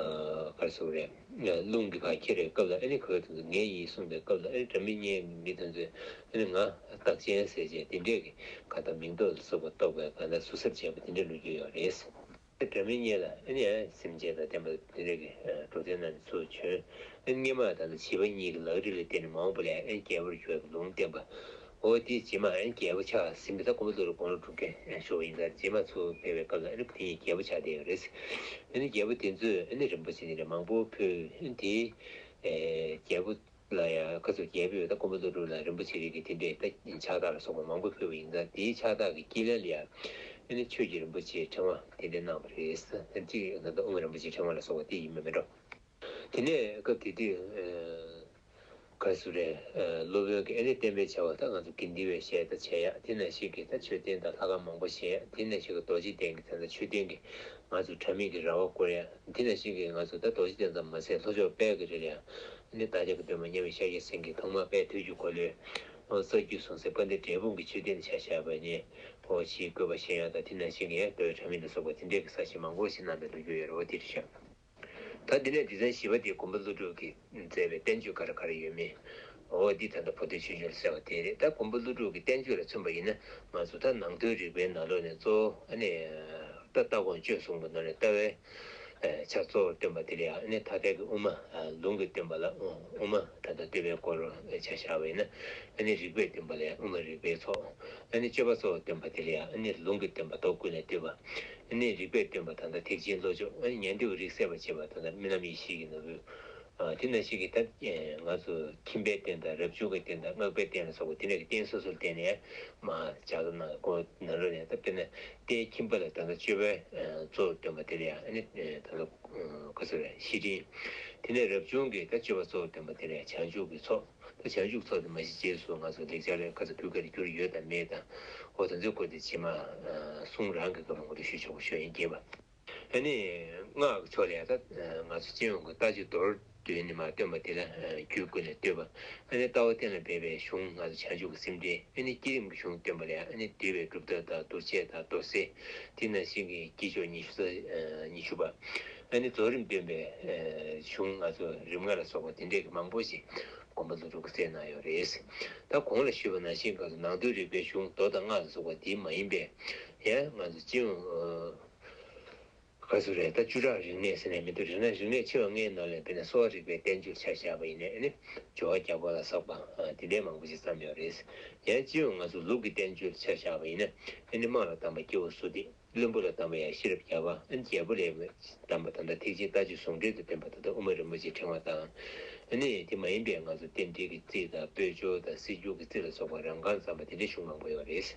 རེ་ཟེར་དགོས་རེད། རླུང་གི་ཕར་འཁྱེར་བའི་སྐབས་ལ་ཨ་ནི་ཁོས་དེ་ཚོ་ངའི་ཡིན་གསུངས་པའི་སྐབས་ལ། ཨ་ནི་སྒྲོལ་མའི་གཉེན་གྱི་མི་དེ་ཚོས་ཨ་ནི་ང་རྟགས་ཅན་ཟེར་བྱས། དེ་འདྲས་ཀྱི་ག་ད་མིང་འདོགས་ལ་སོགས་པ་བཏགས་པའི་ག་ད་ཟུར་ཟ་བྱས་པ་དེ་འདྲའི་ལོ་རྒྱུས་ཡོད་རེད། སྒྲོལ་མའི་གཉེན་ལ་ཨ་ནི་ཡང་སེམས་ཅན་དང་ལྡན་པ་དེ་འདྲ་གི་འགྲོ་དོན་གནང་ནས་ཚུར་བྱོན། ཨ་ནི་སྔོན་མ་ད་ལྟ་བྱིས་པ་གཉིས་ཀྱི་ལག་རིས་ལ་བརྟེན་ནས་མ་འོངས་པ་ལ་ཨ་ནི་རྒྱལ་པོར་འགྱུར་བའི་ལུང་བསྟན་པ། འོ་དེ་རྗེས་མ་ཨ་ནི་རྒྱལ་པོ་ཆགས་ཟིན་པ། ད་མགོན་པོ་ཀླུ་སྒྲུབ་དགུང་ལོ་དྲུག་ཅུ་ཞུ་བ་ཡིན་ཙང་། རྗེས་མ་ཚུར་ཕེབས་པའི་སྐབས་ལ་ཨ་ནི་དེ་ཉིད་རྒྱལ་པོ་ཆགས་བསྡད་ཡོད་རེད། ཨ་ནི་རྒྱལ་པོ་དེ་ཚོས་ཨ་ནི་རིན་པོ་ཆེ་དེ་འདྲ་མང་པོ་ཕུལ། ཨ་ནི་དེའི་ཨེ་རྒྱལ་པོ་ལ་ཡང་ཁ་ཚུར་རྒྱལ་པོས་ད་མགོན་པོ་ཀླུ་སྒྲུབ་ལ་རིན་པོ་ཆེ་རིགས་ཀྱི་དེ་འདྲའི་ད་ཕྱག་རྟགས་ལ་སོགས་པ་མང་པོ་ཕུལ་བ་ཡིན་ཙང་། དེའི་ཕྱག་རྟགས་ཀྱི་དཀྱིལ་ལ་ཡང་ཨ་ནི་ཆོས་ཀྱི་རིན་པོ་ཆེའི་ཕྲེང་བ་དེ་འདྲ་གནང་བ་རེད། ད་ཅིག་ད་ལྟ་དབུ་མ་རིན་པོ་ཆེའི་ཕྲེང་བ་ལ་སོགས་པ་དེ་ཡིན་པ་མིན་འགྲོ། དེ་ནས་སྐབས་དེ་དུས་ག་རེ་ཟེར་རེད། སློབ་དཔོན་གྱིས་ཨ་ནི་བསྟན་པའི་བྱ་བ་ད་ང་ཚོ་དགེ་འདུན་པའི་ཞལ་ད་བྱས་ཡ། དེ་ནང་བཞིན་གྱི་ད་མཆོད་རྟེན་དང་ལྷ་ཁང་མང་པོ་བཞེངས་ཡ། དེ་ནང་བཞིན་གྱི་རྡོ་རྗེ་གདན་གྱི་ད་ལྟ་མཆོད་རྟེན་གྱི་ང་ཚོ་དྲ་མིག་གི་ར་བ་བསྐོར་ཡ། དེ་ནང་བཞིན་གྱི་ང་ཚོ་ད་རྡོ་རྗེ་གདན་ཙམ་མ་ཟད་ལྷོ་ཕྱོགས་དཔལ་གྱི་རི་ལ་ཡང་ཨ་ནི་བདག་ཅག་གི་སྟོན་པ་མཉམ་མེད་ཤཱཀྱ་སེང་གེ་ཐོག་མར་དཔལ་དུས་ཀྱི་འཁོར་ལོའི་ཨོ་རྩ་རྒྱུད་གསུང་སའི་དཔལ་ལྡན་འབྲས་སྤུངས་ཀྱི་མཆོད་རྟེན་ཆ་བཞག་པ་ནས་ཨོ་ཕྱིའི་བཀོད་པ་བཞེངས་ཡ་དང་། དེ་ནང་བཞིན་གྱི་ཡང་རྡོའི་དྲ་མིག་ལ་སོགས་པ་དེ་འདྲའི་གི་གསར་བཞེངས་མང་པོ་ཞིག་གནང་བའི་ལོ་རྒྱུས་ཡོད་རེད། འོ་དེ་རེད་ཤག་ད་དེ་ནས་སྡེ་ཚན་བཞི་པ་དེ་མགོན་པོ་ཀླུ་སྒྲུབ་ཀྱིས་མཛད་པའི་བསྟན་བཅོས་ག་རེ་ག་རེ་ཡོད་མེད། འོ་འདི་ད་ལྟ་བོ་དྷའི་ཆོས་འབྱུང་ཟེར་བ་དེ་རེད། ད་མགོན་པོ་ཀླུ་སྒྲུབ་ཀྱི་བསྟན་བཅོས་ལ་མཚོན་པ་ཡིན་ན། ང་ཚོ་ད་ནང་དོན་རིག་པའི་ནང་ལོགས་ནས་གཙོ་བོ་ཨ་ནི་ད་ལྟ་དགོངས་གཅོད་གསུངས་པའི་ནང་ནས་ལྟ་བའི་ཆ་གཙོ་བོར་བསྟན་པ་དེ་ལ་ཡང་ཨ་ནི་ཐ་དད་ཀྱི་དབུ་མ་ལུང་གི་བསྟན་པ་ལ་དབུ་མ་ད་ལྟ་བསྟོད་པའི་སྐོར་ཆ་བཞག་པ་ཡིན་ན། ཨ་ནི་རིགས་པའི་བསྟན་པ་ལ་ཡང་དབུ་མ་རིགས་པའི་ཚོགས། ཨ་ནི་སྤྱོད་པ་གཙོ་བོར་བསྟན་པ་དེ་ལ་ཡང་ཨ་ནི་ལུང་གི་བསྟན་པ་མདོ་ཀུན་ལས་བཏུས་པ། ཨ་ནི་རིགས་པའི་བསྟན་པ་ད་ལྟ་ཐེག་ཆེན་བློ་སྦྱོང་། ཨ་ནི་ཉན་ཐོས་ཀྱི་རིགས་སད་པར་བྱེད་པ་ད་ལྟ་རྨི་ལམ་ཡེ་ཤེས་ཀྱི་ནོར་བུ། དེ་ནང་བཞིན་གྱི་ད་ང་ཚོ་ཁྱིམ་པའི་རྟེན་དང་རབ་བྱུང་གི་རྟེན་དང་སྔགས་པའི་རྟེན་ལ་སོགས་པ་དེ་འདྲ་གི་རྟེན་སོ་སོར་བརྟེན་ནས་མར་ལྕགས་རི་ནང་སྒོ་ནང་ལོགས་ནས་ད་དཔེར་ན་རྟེན་ཁྱིམ་པ་ལ་ད་ལྟ་སྤྱོད་པའི་གཙོ་བོར་སྟོན་པ་དེ་ལ་ཡང་ཨ་ནི་ད་ལྟ་ག་ཚོད་རེད། ཤེས་སྤྲིང་། དེ་ནས་རབ་བྱུང་གི་ད་སྤྱོད་པ་གཙོ་བོར་སྟོན་པ་དེ་ལ་ཡང་བྱང་ཆུབ་ཀྱི་ཚོགས། ད་བྱང་ཆུབ་ཚོགས་དེ་མ་གཞི་རྗེས་སུ་ང་ཚོ་ལེགས་སྦྱར་ལ་ག་ཚོད་བོད་སྐད་ལ་བསྒྱུར་ཡོད་དམ་མེད་དང་། འོ་དེ་ཚོའི་སྐོར་དེ་རྗེས་མ་གསུང་རང་གི་སྐབས་ལ་ངོ་སྤྲོད་ཞུ་ཆོག་པ་ཞུ་ཡིན་གྱིས་པ། ཨ་ནི་སྔགས་ཀྱི་ཕྱོགས་ལ་ཡང་ད་ང་ཚོ་སྤྱི་ཡོངས་ཀྱི་ལྟ་སྤྱོད་མདོར་བསྡུས་ནས་མར་སྟོན་པ་དེ་ལ་རྒྱུད་ཀུན་ལས་བསྟོད་པ། ཨ་ནི་ལྟ་བ་གཏན་ལ་འབེབས་པའི་གཞུང་ང་ཚོ་བྱང་ཆུབ་ཀྱི་སེམས་འགྲེལ། ཨ་ནི་བསྐྱེད་རིམ་གྱི་གཞུང་སྟོན་པ་ལ་ཡང་ཨ་ནི་འདུས་པའི་སྒྲུབ་ཐབས་དང་རྡོ་རྗེ་དང་རྡོ་གསལ། དེ་ནང་བཞིན་གྱི་དཀྱིལ་ཆོག་ཉི་ཤུ་རྩ་ཉི་ཤུ་པ། ཨ་ནི་རྫོགས་རིམ་སྟོན་པའི་གཞུང་ང་ཚོ་རིམ་ལྔ་ལ་སོགས་པ་དེ་འདྲས་ཀྱི་མང་པོ་ཞིག་མགོན་པོ་ཀླུ་སྒྲུབ་ཀྱིས་གསན་གནང་ཡོད་རེད། ད་གོང་ལ་ཞུས་པ་ནང་བཞིན་ང་ཚོ་ནང་དོན་རིག་པའི་གཞུང་མདོ་དང་སྔགས་ལ་སོགས་པ་དེ་མ་ཡིན་པའི་ཡང་ང་ཚོ་སྤྱི་ཡོངས་ག་ཚོད་རེད། ད་བཅུ་ཕྲག་རིག་གནས་ཟེར་ནས་མི་འདུག་རིག་གནས་རིག་གནས་ཆེ་བ་ལྔའི་ནང་ལས་དཔེར་ན་གསོ་བ་རིག་པའི་བསྟན་བཅོས་ཆ་བཞག་པ་ཡིན་ན་ཨ་ནི་སྦྱོར་བ་རྒྱལ་པོ་ལ་སོགས་པ་དེ་འདྲའི་མང་པོ་ཞིག་བརྩམས་ཡོད་རེད། ཡང་སྤྱི་ཡོངས་ང་ཚོ་ལུགས་ཀྱི་བསྟན་བཅོས་ཆ་བཞག་པ་ཡིན་ན་ཨ་ནི་དམག་ལ་གཏམས་པ་སྐྱེས་བུ་སུ་ཏི། བློན་པོ་ལ་གཏམས་པ་ཡང་ཤེས་རབ་རྒྱལ་བ། ཨ་ནི་རྒྱལ་པོ་ལ་གཏམས་པ་ད་ལྟ་ཐེག་ཆེན་ལྟ་སྤྱོད་ཟུང་འབྲེལ་དུ་བསྟན་པ་ད་ལྟ་དབུ་མ་རིན་པོ་ཆེའི་ཕྲེང་བ་དང་། ཨ་ནི་དེ་མ་ཡིན་པའི་ང་ཚོ་རྟེན་འབྲེལ་གྱི་རྩིས་དང་དཔལ་འབྱོར་དང་སྲིད་འབྱོར་གྱི་རྩིས་ལ་སོགས་པ་རང་རྐང་བརྩམས་པ་དེ་འདྲའི་གཞུང་མང་པོ་ཡོད་རེད།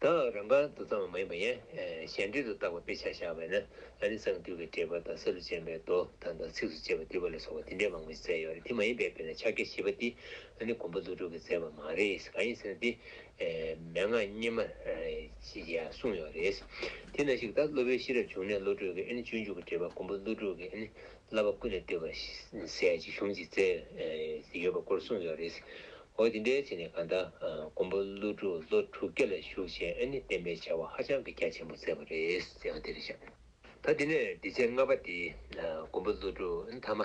ད་རང་རྐང་དུ་བརྩམས་པ་མ་ཡིན་པ་ཡང་གཞན་འབྲེལ་དུ་བཏགས་པ་དཔེ་ཆ་བཞག་པ་ཡིན་ན་ཨ་ནི་གསང་འདུས་ཀྱི་འགྲེལ་པ་དང་ས་ལུ་ལྕམ་པའི་མདོ་ད་ལྟ་ཚིགས་སུ་བཅད་པ་བསྡུས་པ་ལ་སོགས་པ་དེ་འདྲའི་མང་པོ་ཞིག་མཛད་ཡོད་རེད། དེ་མ་ཡིན་པའི་དཔེར་ན་ཕྱག་རྒྱ་བཞི་པ་འདི་ཨ་ནི་མགོན་པོ་ཀླུ་སྒྲུབ་ཀྱིས་མཛད་པ་མ་རེད། གང་ཡིན་ཟེར་ན་འདི། མན་ངག་སྙེ་མ་ཞིག་ཡང་གསུངས་ཡོད་རེད། དེ་ནང་བཞིན་ད་སློབ་དཔོན་ཤེས་རབ་འབྱུང་གནས་བློ་གྲོས་ཀྱིས་ཨ་ནི་སྤྱོད་འཇུག་གི་འགྲེལ་པ་མགོན་པོ་ཀླུ་སྒྲུབ་ཀྱི་ཨ་ནི་བསླབ་པ་ཀུན་ལས་བཏུས་པ་ཟེར་ཅིག་གཞུང་ཅིག་བཙལ་ཡོད་པ་སྐོར་གསུངས་ཡོད་རེད། འོ་དེ་འདྲའི་བྱས་ནས་གང་ལྟར་མགོན་པོ་ཀླུ་སྒྲུབ་ལོ་དྲུག་བརྒྱ་ལ་བཞུགས་བྱས་ཨ་ནི་བསྟན་པའི་བྱ་བ་ཧ་ཅང་གི་རྒྱ་ཆེན་པོ་མཛད་པ་རེད་ཟེར་ཡང་དེ་རེད་ཤག་ད་དེ་ནས་སྡེ་ཚན་ལྔ་པ་དེ་མགོན་པོ་ཀླུ་སྒྲུབ་མཐའ་མ་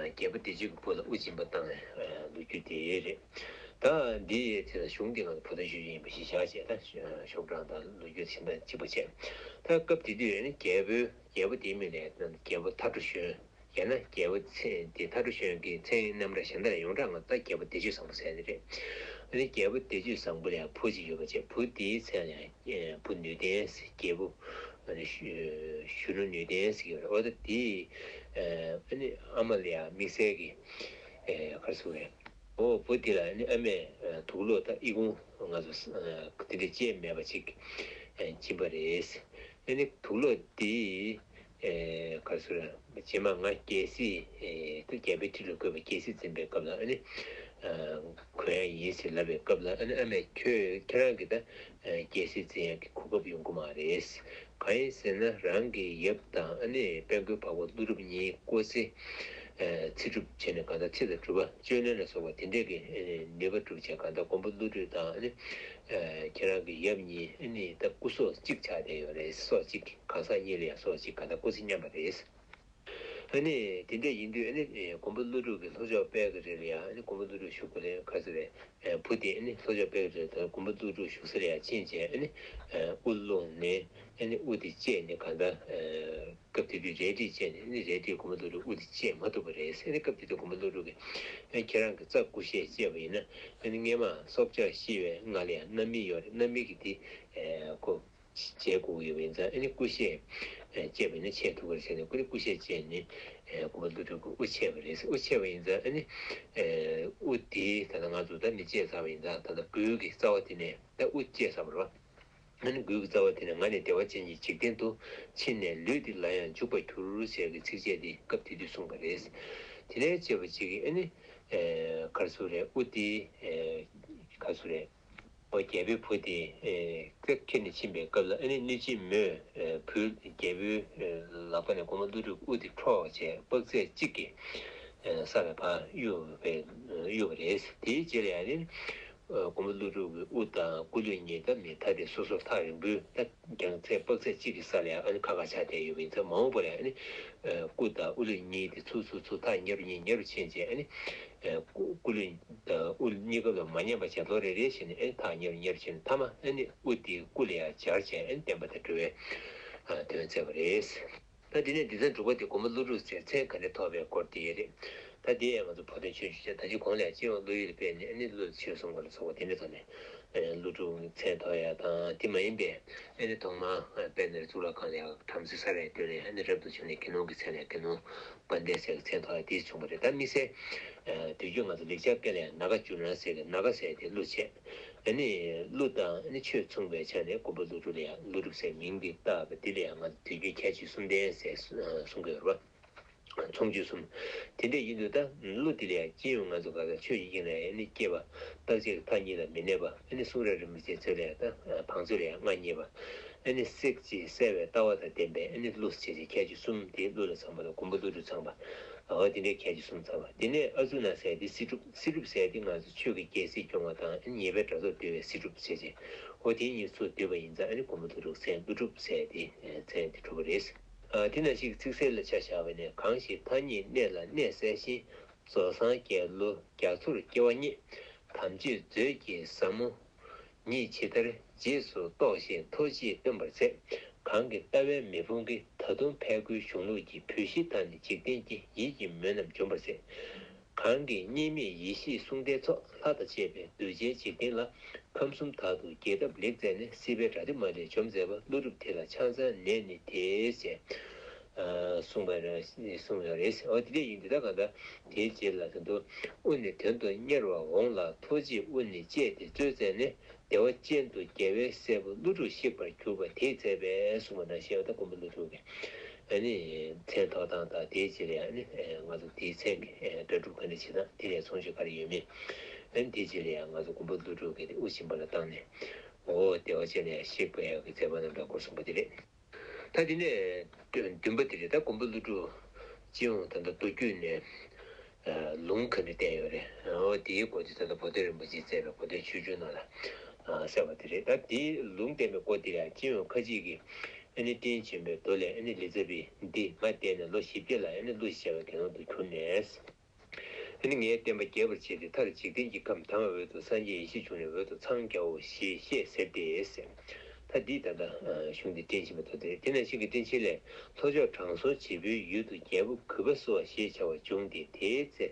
རྒྱལ་པོ་བདེ་སྤྱོད་ཀྱི་བུ་ལ་དབུ་སྦྱིན་པ་བཏང་བའི་ལོ་རྒྱུས་དེ་རེད། ད་འདི་ཡི་ཚེ་ལ་གཞུང་འདི་ང་ཚོ་བུ་སྟོན་ཆོས་སྐྱོང་ཡིན་པ་ཞིག་བཞག་བྱས་ད་ཤོག་གྲངས་དང་ལོ་རྒྱུས་ཕྱི་ཟླ་གཅིག་པ་བྱས། ད་སྐབས་དེ་དུས་ནི་རྒྱལ་པོའི་རྒྱལ་པོ་དེའི་མིང་ལ་རྒྱལ་པོ་ཐར་གྲུ་གཞོན། ཡང་ན་རྒྱལ་པོ་མཚན་དེ་ཐར་གྲུ་གཞོན་གྱི་མཚན་རྣམ་གྲངས་གཞན་དག་ལ་ཡོངས་གྲགས་ངོ་ད་རྒྱལ་པོ་བདེ་སྤྱོད་བཟང་པོ་ཟེར་ནི་རེད། ཨ་ནི་རྒྱལ་པོ་བདེ་སྤྱོད་བཟང་པོ་ལ་ཡང་བུ་གཅིག་ཡོད་པ་བྱས་བུ་དེའི་མཚན་ལ་ཡང་བུ་ནུས་ལྡན་ཟེར་རྒྱལ་པོ་ཨ་ནི་གཞོན་ནུ་ནུས་ལྡན་ཟེར་གྱི་ཡོད་རེད། འོ་ད་དེའི་ཨ་ནི་ཨ་མ་ལ་ཡང་དམིགས་བསལ་གྱི་ག་རེ་ཟེར་དགོས་རེད། འོ་བུ་དེ་ལ་ཨ་ནི་ཨ་མས་དུག་སློག་ད་ཨི་ཁུང་ང་ཚོ་དེ་འདྲ་བཅད་མེད་པ་ཅིག་སྦྱིན་པ་རེད། ཨ་ནི་དུག་སློག་དེ་ག་རེ་ཟེར་རྗེས་མ་ང་རྒྱལ་སྲིད་ད་རྒྱལ་པོའི་ཁྲི་ལ་བསྐོས་པ་རྒྱལ་སྲིད་འཛིན་པའི་སྐབས་ལ་ཨ་ནི་གོན་ཡ་ཡིན་ཟེར་ལབ་པའི་སྐབས་ལ་ཨ་ནི་ཨ་མས་ཁྱོད་ཁྱེད་རང་གི་ད་རྒྱལ་སྲིད་འཛིན་ཡ་གི་གོ་སྐབས་ཡོང་གི་མ་རེད། གང་ཡིན་ཟེར་ན་རང་གི་ཡབ་དང་ཨ་ནི་དཔལ་མགོན་འཕགས་པ་ཀླུ་སྒྲུབ་གཉིས་སྐུ་ཚེ་ཚེ་སྒྲུབ་བྱས་ནས་གང་ལྟར་ཚེ་དང་སྒྲུབ་པ་སྤྱོད་ལེན་ལ་སོགས་པ་དེ་འདྲས་ཀྱི་ནུས་པ་སྒྲུབ་བྱས་གང་ལྟར་མགོན་པོ་ཀླུ་སྒྲུབ་དང་ཨ་ནི་ཁྱེད་རང་གི་ཡབ་གཉིས་ཨ་ནི་ད་སྐུ་སྲོག་གཅིག་ཆགས་བསྡད་ཡོད་རེད། སྲོག་གཅིག་གང་ཟག་གཉིས་ལ་ཡང་སྲོག་གཅིག་གང་ལྟར་སྐུ་ཚེ་མཉམ་པ་རེད། ཨ་ནི་དེ་འདྲས་ཡིན་དུས་ཨ་ནི་མགོན་པོ་ཀླུ་སྒྲུབ་ཀྱིས་ལྷོ་ཕྱོགས་དཔལ་གྱི་རི་ལ་ཡང་ཨ་ནི་མགོན་པོ་ཀླུ་སྒྲུབ་བཞུགས་སྐུ་ལས་ཁ་ཟེར་བའི་བུ་དེ་ཨ་ནི་ལྷོ་ཕྱོགས་དཔལ་གྱི་རི་ལ་མགོན་པོ་ཀླུ་སྒྲུབ་བཞུགས་ས་ལ་ཡང་ཕྱིན་བྱས་ཨ་ནི་དབུ་བླངས་ནས་ཨ་ནི་དབུ་དེ་བཅད་ནས་གང་ལྟར། སྐབས་དེ་དུས་རལ་གྲི་བཅད་ནས་ཨ་ནི་རལ་གྲིས་མགོན་པོ་ཀླུ་སྒྲུབ་དབུ་དེ་བཅད་མ་ཐུབ་པ་རེད། ཨ་ནི་སྐབས་དེ་དུས་མགོན་པོ་ཀླུ་སྒྲུབ་ཀྱིས་ཨ་ནི་ཁྱེད་རང་གི་རྩ་ཀུ་ཤས་བཅད་པ་ཡིན་ན་ཨ་ནི་སྔས་མ་སྲོག་ཆགས་ཤི་བའི་ང་ལ་ཡང་རྣམ་སྨིན་ཡོད་རེད། རྣམ་སྨིན་གྱི་དེ་ཁོ་བཅད་དགོས་ཀྱི་ཡོད་པ་ཡིན་ཙང་ཨ་ནི་ཀུ་ཤས་བཅད་པ་ཡིན་ན་ཆད་ཐུབ་ཀྱི་རེད་ཟེར་ནས་ཀུ་ནི་ཀུ་ཤས་བཅད་ནས་མགོན་པོ་ཀླུ་སྒྲུབ་ཀྱི་དབུ་ཆད་པ་རེད། དབུ་ཆད་པ་ཡིན་ཙང་ཨ་ནི་དབུ་དེ་ད་ལྟ་ང་ཚོ་ད་མི་བཅད་ཚར་བ་ཡིན་ཙང་ད་ལྟ་མགུལ་གྱི་རྩ་བ་དེ་ནས་ད་དབུ་བཅད་ཚར་བ་རེད་བ། ཨ་ནི་མགུལ་གྱི་རྩ་བ་དེ་ནས་ང་ནི་བདེ་བ་ཅན་གྱི་འཇིག་རྟེན་དུ། ཕྱིན་ནས་ལུས་འདི་ལ་ཡང་འཇུག་པར་འགྱུར་ཞེས་ཀྱི་ཚིགས་བཅད་འདི་སྐབས་དེ་དུས་གསུངས་པ་རེད། དེ་ནས་བཅད་པ་གཅིག་གིས་ཨ་ནི་ག་རེ་ཟེར་རེད། དབུ་དེ་ག་རེ་ཟེར་རེད། ཨོ་རྒྱལ་པོའི་བུ་དེ་ཁྱེར་ནས་ཕྱིན་པའི་སྐབས་ལ་ཨ་ནི་གནོད་སྦྱིན་མོས་བུ་རྒྱལ་པོའི་ལག་པ་ནས་མགོན་པོ་ཀླུ་སྒྲུབ་དབུ་དེ་འཕྲོག་བྱས་དཔག་ཚད་གཅིག་གི་ས་ལ་ཕར་གཡུགས་པའི་གཡུགས་པ་རེད། དེའི་རྗེས་ལ་ཡང་ནི། མགོན་པོ་ཀླུ་སྒྲུབ་ཀྱི་དབུ་དང་སྐུ་ལུས་གཉིས་ད་མི་ཐ་དད་སོ་སོར་ཐག་རིང་པོའི་ད་རྒྱང་ཚད་དཔག་ཚད་གཅིག་གི་ས་ལ་ཡང་ཨ་ནི་ཁ་ཁ་ཆགས་བསྡད་ཡོད་པ་ཡིན་ཙང་མ་འོངས་པ་ལ་ཡང་ཨ་ནི་སྐུ་དང་དབུ་ལུས་གཉིས་དེ་ཚུར་ཚུར་ཚུར་ཐག་ཉེ་རུ་ཉེ་ཉེ་རུ་ཕྱིན་བྱས་ཨ་ནི་སྐུ་སྐུ་ལུས་དང་དབུ་གཉིས་ཀ་ལ་མ་ཉམས་པ་བྱས་ལོ་རེ་རེ་བཞིན་ཨ་ནི་ཐག་ཉེ་རུ་ཉེ་རུ་ཕྱིན་མཐའ་མ་ཨ་ནི་དབུ་དེ་སྐུ་ལ་ཡང་སྦྱར་བྱས་ཨ་ནི་བརྟན་པ་དང་འགྲོ་བའི་དོན་མཛད་པ་རེད། ད་དེ་ནས་སྡེ་ཚན་དྲུག་པ་དེ་མགོན་པོ་ཀླུ་སྒྲུབ་ཟེར་མཚན་ག་འདྲ་ཐོགས་པའི་སྐོར་དེ་རེད། ད་དེ་ཡང་ང་ཚོ་བོད་དོན་ཆོས་བརྒྱུད་ཅེས་ད་ཅི་གོང་ལས་སྤྱི་ཡོངས་བློ་ཡུལ་སྤེལ་ནས་ཨ་ནི་བློ་ཆོས་གསུང་བ་ལ་སོགས་པ་དེ་འདྲ་ཐོག་ནས་ ཀླུ་སྒྲུབ་མཚན་ཐོགས་ཡ་དང་དེ་མ་ཡིན་པའི་ཨ་ནི་ཐོག་མར་དཔལ་ནས་གཙུག་ལག་ཁང་ལ་ཡ་བྲམ་ཟེ་ས་ར་ཡ་བཏོན་ནས་ཨ་ནི་རབ་ཏུ་བྱུང་ནས་དགེ་སློང་གི་མཚན་ལ་ཡ་དགེ་སློང་དཔལ་ལྡན་ཟེར་གྱི་མཚན་ཐོགས་ཡ་དེ་བྱུང་བ་རེད། ད་དམིགས་བསལ་དུས་རྒྱུན་ང་ཚོ་ལེགས་སྦྱར་སྐད་ལ་ཡ་ནཱ་ག་ཇུ་ན་ཟེར་གྱི་ནཱ་ག་ཟེར་དེ་ཀླུ་བྱས། ཨ་ནི་ཀླུ་དང་ཨ་ནི་ཆོས་མཚུངས་པའི་ཆ་ནས་མགོན་པོ་ཀླུ་སྒྲུབ་ལ་ཡ་ཀླུ་སྒྲུབ་ཟེར་མིང་འདི་བཏགས་པ་འདི་ལ་ཡ་ང་ཚོ་དུས་རྒྱུན་ཁྱད་ཆོས་གསུམ་ལྡན་ཟེར་གསུང་གི་ཡོད་རེད་པ། མཚུངས་ཆོས་གསུམ། དེ་འདྲ་ཡིན་དུས་ད་ཀླུ་འདི་ལ་ཡང་སྤྱི་ཡོངས་ང་ཚོ་ག་ས་ཆོས་ཀྱི་དབྱིངས་ལ་ཡང་ནི་སྐྱེ་བ་རྟག་ཆད་ཀྱི་མཐའ་གཉིས་ལ་མི་གནས་པ་ཨ་ནི་གསུང་རབ་རིན་པོ་ཆེ་ཚོ་ལ་ཡང་ད་བང་མཛོད་ལ་ཡང་མངའ་བརྙེས་པ་ཨ་ནི་སྲེག་ཅིང་བསལ་བའི་ལྟ་བ་དང་ལྡན་པའི་ཨ་ནི་ཀླུ་ཞེས་བྱའི་ཁྱད་ཆོས་གསུམ་དེ་ཀླུ་ལ་ཚང་བ་དང་མགོན་པོ་ཀླུ་སྒྲུབ་ཚང་བ་འོ་དེ་འདྲའི་ཁྱད་ཆོས་གསུམ་ཚང་བ་དེ་ནས་ཨ་ཙུ་ན་ཟེར་དེ་སྲིད་སྒྲུབ་སྲིད་སྒྲུབ་ཟེར་དེ་ང་ཚོ་ཆོས་ཀྱི་རྒྱལ་སྲིད་སྐྱོང་བ་དང་ཨ་ནི་ཉེས་པའི་དགྲ་སོགས་འདུལ་བའི་སྲིད་སྒྲུབ་ཞེས་བྱའི་འོ་དེ་གཉིས་སུ་འདུས་པ་ཡིན་ཙང་ཨ་ནི་མགོན་པོ་ཀླུ་སྒྲུབ་མཚན་ཀླུ་སྒྲུབ་ཟེར་དེ་མཚན་དེ་གྲུབ་པ་རེད། དེ་ནང་བཞིན་གྱི་ཚིག་གསལ་ལ་ཆ་བཞག་པ་ནི་གང་ཞིག་མཐའ་གཉིས་གནས་ལ་གནས་གསལ་ཞིང་རྫོགས་སངས་རྒྱས་ཀླུ་རྒྱ་མཚོར་སྐྱེ་བ་བརྙེས། དམ་ཆོས་མཛོད་ཀྱི་ཟབ་མོ་ཉིད་ཇི་ལྟར་རྗེས་སུ་རྟོགས་ཤིང་ཐུགས་རྗེས་སྟོན་པར་མཛད། གང་གི་ལྟ་བའི་མེ་དཔུང་གིས་ད་དུང་ཕས་རྒོལ་གཞུང་ལུགས་ཀྱི་བུད་ཤིང་དག་ནི་འཇིག་རྟེན་གྱི་ཡིད་ཀྱི་མུན་རྣམས་འཇོམས་པར་མཛད། གང་གིས་གཉིས་མེད་ཡེ་ཤེས་གསུང་ལྡན་ཚོགས་ལྷ་དང་བཅས་པའི་གདུལ་བྱའི་འཇིག་རྟེན་ལ་ཁམས་གསུམ་དག་ཏུ་རྒྱས་བཏབ་ལེགས་མཛད་ནས་སྲིད་པའི་དགྲ་སྡེ་མ་ལུས་འཇོམས་མཛད་པ་ཀླུ་སྒྲུབ་དེ་ལ་ཕྱག་འཚལ་ནས་ནི་དེའི་ཞེས་གསུངས་པ་རེད་གསུངས་ཡོད་རེད། འོ་དེ་འདྲ་ཡིན་དུས་ད་གང་ལྟར་དེའི་རྗེས་ལ་ད་དུང་དབུ་ནི་དོན་དུ་གཉེར་བར་འོང་ལ་ཐུགས་རྗེས་དབུ་ནི་བཅད་དེ་གཙོས་མཛད་ནས་བདེ་བ་ཅན་དུ་རྒྱལ་བའི་སྲས་པོ་ཀླུ་སྒྲུབ་གཤེགས་པར་གྱུར་པ་དེས་མཛད་པས་གསུངས་པ་ནང་བཞིན་ད་མགོན་པོ་ཀླུ་སྒྲུབ་ཀྱི་ཨ་ནི་མཚན་ཐོགས་སྟངས་དང་དེའི་རྗེས་ལ་ཨ་ནི་ང་ཚོ་དེའི་མཚན་གྱི་སྒྲ་སྒྲུབ་ག་འདྲ་བྱེད་སྟངས་དེ་ལས་ཚོང་ཆོས་ག་རེ་ཡོད་མེད་ཨ་ནི་དེའི་རྗེས་ལ་ཡང་ང་ཚོ་མགོན་པོ་ཀླུ་སྒྲུབ་ཀྱི་དབུ་སྦྱིན་པ་ལ་བཏང་ནས་འོ་བདེ་བ་ཅན་ལ་ཡང་གཤེགས་པའི་ཡག་གི་མཛད་པ་རྣམ་པའི་སྐོར་གསུངས་པ་དེ་རེད། ད་དེ་ནས་བདུན་པ་དེ་རེད། ད་མགོན་པོ་ཀླུ་སྒྲུབ་སྤྱི་ཡོངས་ད་ལྟ་མདོ་རྒྱུད་ནས་ལུང་ག་འདྲ་བསྟན་ཡོད་རེད། འོ་དེའི་སྐོར་དེ་ད་ལྟ་བོ་དོན་རིན་པོ་ཆེས་མཛད་པའི་བོ་དོན་ཆོས་འབྱུང་ནང་ལ་གསལ་བ་དེ་རེད། ད་དེའི་ལུང་བསྟན་པའི་སྐོར་དེ་ཡང་སྤྱི་ཡོངས་ཁ་ཅིག་གིས་ཨ་ནི་རྟེན་བྱིན་པའི་མདོ་ལས་ཨ་ནི་ལི་ཙྪ་བི་འདི་ང་བསྟེན་ནས་ལོ་བཞི་བརྒྱ་ལ་ཨ་ནི་ཀླུ་ཞེས་བྱ་བའི་དགེ་སློང་དུ་གྱུར་ནས། ཨ་ནི་ངའི་བསྟན་པ་རྒྱས་པར་བྱས་ཏེ་མཐར་འཇིག་རྟེན་གྱི་ཁམས་དྭངས་པའི་འོག་ཏུ་སངས་རྒྱས་ཡེ་ཤེས་འབྱུང་གནས་འོད་དུ་འཚང་རྒྱའོ་ཞེས་བཤད་ཟེར་ཏེ། ད་འདི་ད་ལྟ་གཞུང་འདི་བསྟན་བཞིན་པ་ཐོག་དེ་དེ་ནང་བཞིན་གྱི་བསྟན་བཅོས་ལས་ལྷོ་ཕྱོགས་དྲང་སྲོང་བྱེད་པོའི་ཡུལ་དུ་རྒྱལ་པོ་གུས་པ་བསུ་བ་ཞེས་བྱ་བ་བྱུང་སྟེ་དེའི་ཚེ།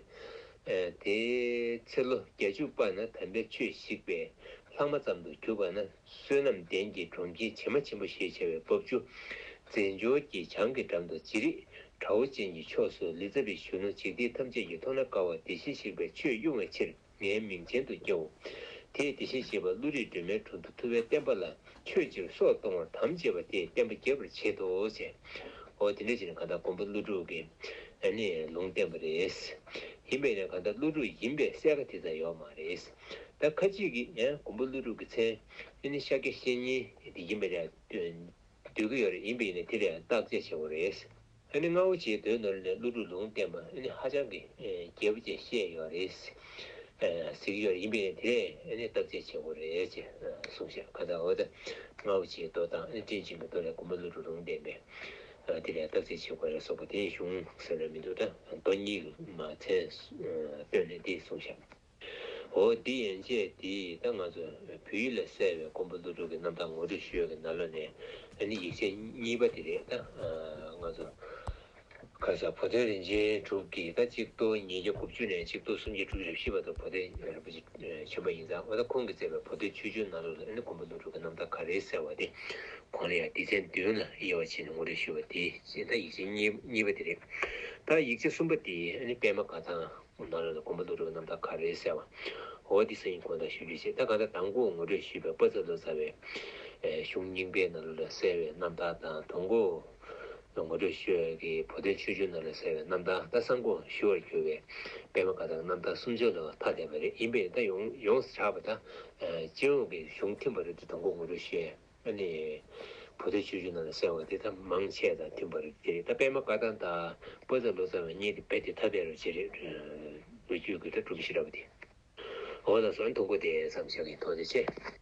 དེའི་ཚེ་ལོ་བརྒྱད་ཅུ་པ་ན་དམ་པའི་ཆོས་ཞིག་པས་ལྷག་མ་ཙམ་དུ་གྱུར་པ་ན། བསོད་ནམས་ལྡན་གྱི་གྲོང་ཁྱེར་བྱེ་མ་ཆེན་པོ་ཞེས་བྱ་བའི་འབབ་ཆུ་རྫས་འགྱུར་གྱི་བྱང་གི་འགྲམ་དུ་ཇི་རིགས་བྲའོ་ཅན་གྱི་ཕྱོགས་སུ་ལི་ཙ་བི་གཞོན་ནུ་འཇིག་རྟེན་ཐམས་ཅད་ཀྱིས་མཐོང་ན་དགའ་བ་དེ་བཞིན་གཤེགས་པའི་ཆོས་དབྱུང་བའི་ཕྱིར་ངའི་མིང་ཅན་དུ་སྐྱེའོ། དེས་དེ་བཞིན་གཤེགས་པ་ཀླུ་རིགས་སྒྲོལ་མའི་དྲུང་དུ་ཐུབ་པའི་བསྟན་པ་ལ་ཆོས་ཕྱིར་སྲོག་གཏོང་བར་དམ་བཅས་པ་དེས་བསྟན་པ་རྒྱས་པར་བྱེད་དོ་ཞེས། འོ་དེ་འདྲ་བྱས་ནས་གང་ལྟར་མགོན་པོ་ཀླུ་སྒྲུབ་ཀྱིས་ཨ་ནི་ལུང་བསྟན་པ་རེད། ཡིན་པས་ན་གང་ལྟར་ཀླུ་སྒྲུབ་ཡིན་པའི་གསལ་ཁ་དེ་ཙམ་ཡོད་མ་རེད། ད་ཁ་ཅིག་གིས་ཡང་མགོན་པོ་ཀླུ་སྒྲུབ་ཀྱི་མཚན་ཨ་ནི་ཤཱཀྱ་བཤེས་གཉེན་དེ་ཡིན་པ་རེད་འདོད་ཀྱི་ཡོད་རེད། ཡིན་པ་ཡིན་ན་དེ་ལ་ཡང་བརྟག་དཔྱད་བྱེད་དགོས་རེད། ཨ་ནི་རྔ་བོ་ཆེའི་མདོའི་ནང་ལ་ཀླུ་སྒྲུབ་ལུང་བསྟན་པ་ཨ་ནི་ཧ་ཅང་གི་རྒྱས་པོ་ཅིག་བཤད་ཡོད་རེད། ཟེར་གྱི་ཡོད་རེད། ཡིན་པ་ཡིན་ན་དེ་ལ་ཨ་ནི་བརྟག་དཔྱད་བྱེད་དགོས་རེད་ཅེས་གསུངས་ཤག་ག་ད་འོ་ད་རྔ་བོ་ཆེའི་མདོ་དང་ཨ་ནི་བསྟན་བཅོས་ཀྱི་མདོ་ལས་མགོན་པོ་ཀླུ་སྒྲུབ་ལུང་བསྟན་པའི་དེ་ལ་བརྟག་དཔྱད་བྱེད་དགོས་རེད་སོགས་པ་དེ་གཞུང་ཟེར་ན་མི་འདུག་ད་མདོ་གཉིས་ཀྱི་མ་མཚན་བཏོན་ནས་དེ་གསུངས་ཤག་འོ་འདི་ཡན་ཆད་དེ་ད་ང་ཚོ་བོད་ཡིག་ལ་གསལ་བའི་མགོན་པོ་ཀླུ་སྒྲུབ་ཀྱི་རྣམ་ཐར་ངོ་སྤྲོད་ཞུ་ཡག་གི་ནང་ལོགས་ནས་ཨ་ནི་ཡིག་ཆ་གཉིས་པ་དེ་རེད། ད་ང་ཚོ་ཁ་ས་བུ་སྟོན་རིན་ཆེན་གྲུབ་ཀྱིས་ད་གཅིག་ཏོ་ཉིས་བརྒྱ་དགུ་བཅུ་ནས་གཅིག་ཏོ་སུམ་བརྒྱ་དྲུག་ཅུ་རེ་བཞི་བར་དུ་བུ་སྟོན་རིན་པོ་ཆེ་བྱོན་པ་ཡིན་ཙང་འོ་ད་ཁོང་གིས་མཛད་པའི་བུ་སྟོན་ཆོས་འབྱུང་ནང་ལོགས་ལ་ཨ་ནི་མགོན་པོ་ཀླུ་སྒྲུབ་ཀྱི་རྣམ་ཐར་ག་རེ་གསལ་བ་དེ་གོང་ལ་ཡང་སྡེ་ཚན་བདུན་ལ་དབྱེ་བ་ཕྱེ་ནས་ངོ་སྤྲོད་ཞུས་པ་དེ་ད་ཡིག་ཆ་གཉིས་གཉིས་པ་དེ་རེད། ད་ཡིག་ཆ་གསུམ་པ་དེ་ཨ་ནི་པད་མ་བཀའ་ཐང་ནང་ལ་མགོན་པོ་ཀླུ་སྒྲུབ་རྣམ་ཐར་ག་རེ་གསལ་བ། འོ་འདི་སང་ཉིན་དགོང་དག་ཞུ་རྒྱུ་བྱས། ད་ག་ད་དང་པོ་ངོ་སྤྲོད་ཞུས་པའི་དཔལ་བརྩེགས་ལོ་ཙཱ་བའི་གཞུང་རྙིང་པའི་ནང་ལ་གསལ་བའི་རྣམ་ཐར་དང་། དང་པོ་ངོ་སྤྲོད་ཞུ་བའི་གི་བུ་སྟོན་ཆོས་འབྱུང་ནང་ལ་གསལ་བའི་རྣམ་ཐར། ད་གསང་དགོངས་ཞུ་བར་གྱུར་བའི་པད་མ་བཀའ་ཐང་རྣམ་ཐར་གསུམ་ཆར་ལ་མཐའ་དེད་པ་རེད། ཡིན་པས་ད་ཡོངས་ཡོངས་སུ་གྲགས་པ་ད་སྤྱི་ཡོངས་ཀྱི་གཞུང་མཐུན་པ་རེད་དེ་དང་པོ་ངོ་སྤྲོད་ཞུས། ཨ་ནི། བུ་སྟོན་ཆོས་འབྱུང་ནང་ལ་གསལ་བ་དེ་ད་མང་ཆེ་དང་མཐུན་པ་རེད། དེ་རེད། ད་པད་མ་བཀའ་ཐང་དང་དཔལ་བརྩེགས་ལོ་ཙཱ་བ་གཉིས་དེ་རྦད་དེ་ཐ་དད་རུ་བྱེད་རེད། ལོ་རྒྱུས་ཀྱི་ད་སྒྲུབ་བྱེད་འདྲ་བ་དེ། འོ་ལགས་སོ། ཨ་ནི་ཐུང་ཀུ་དེ་ཙམ་བཞག་གི། ཐུགས་རྗེ་ཆེ།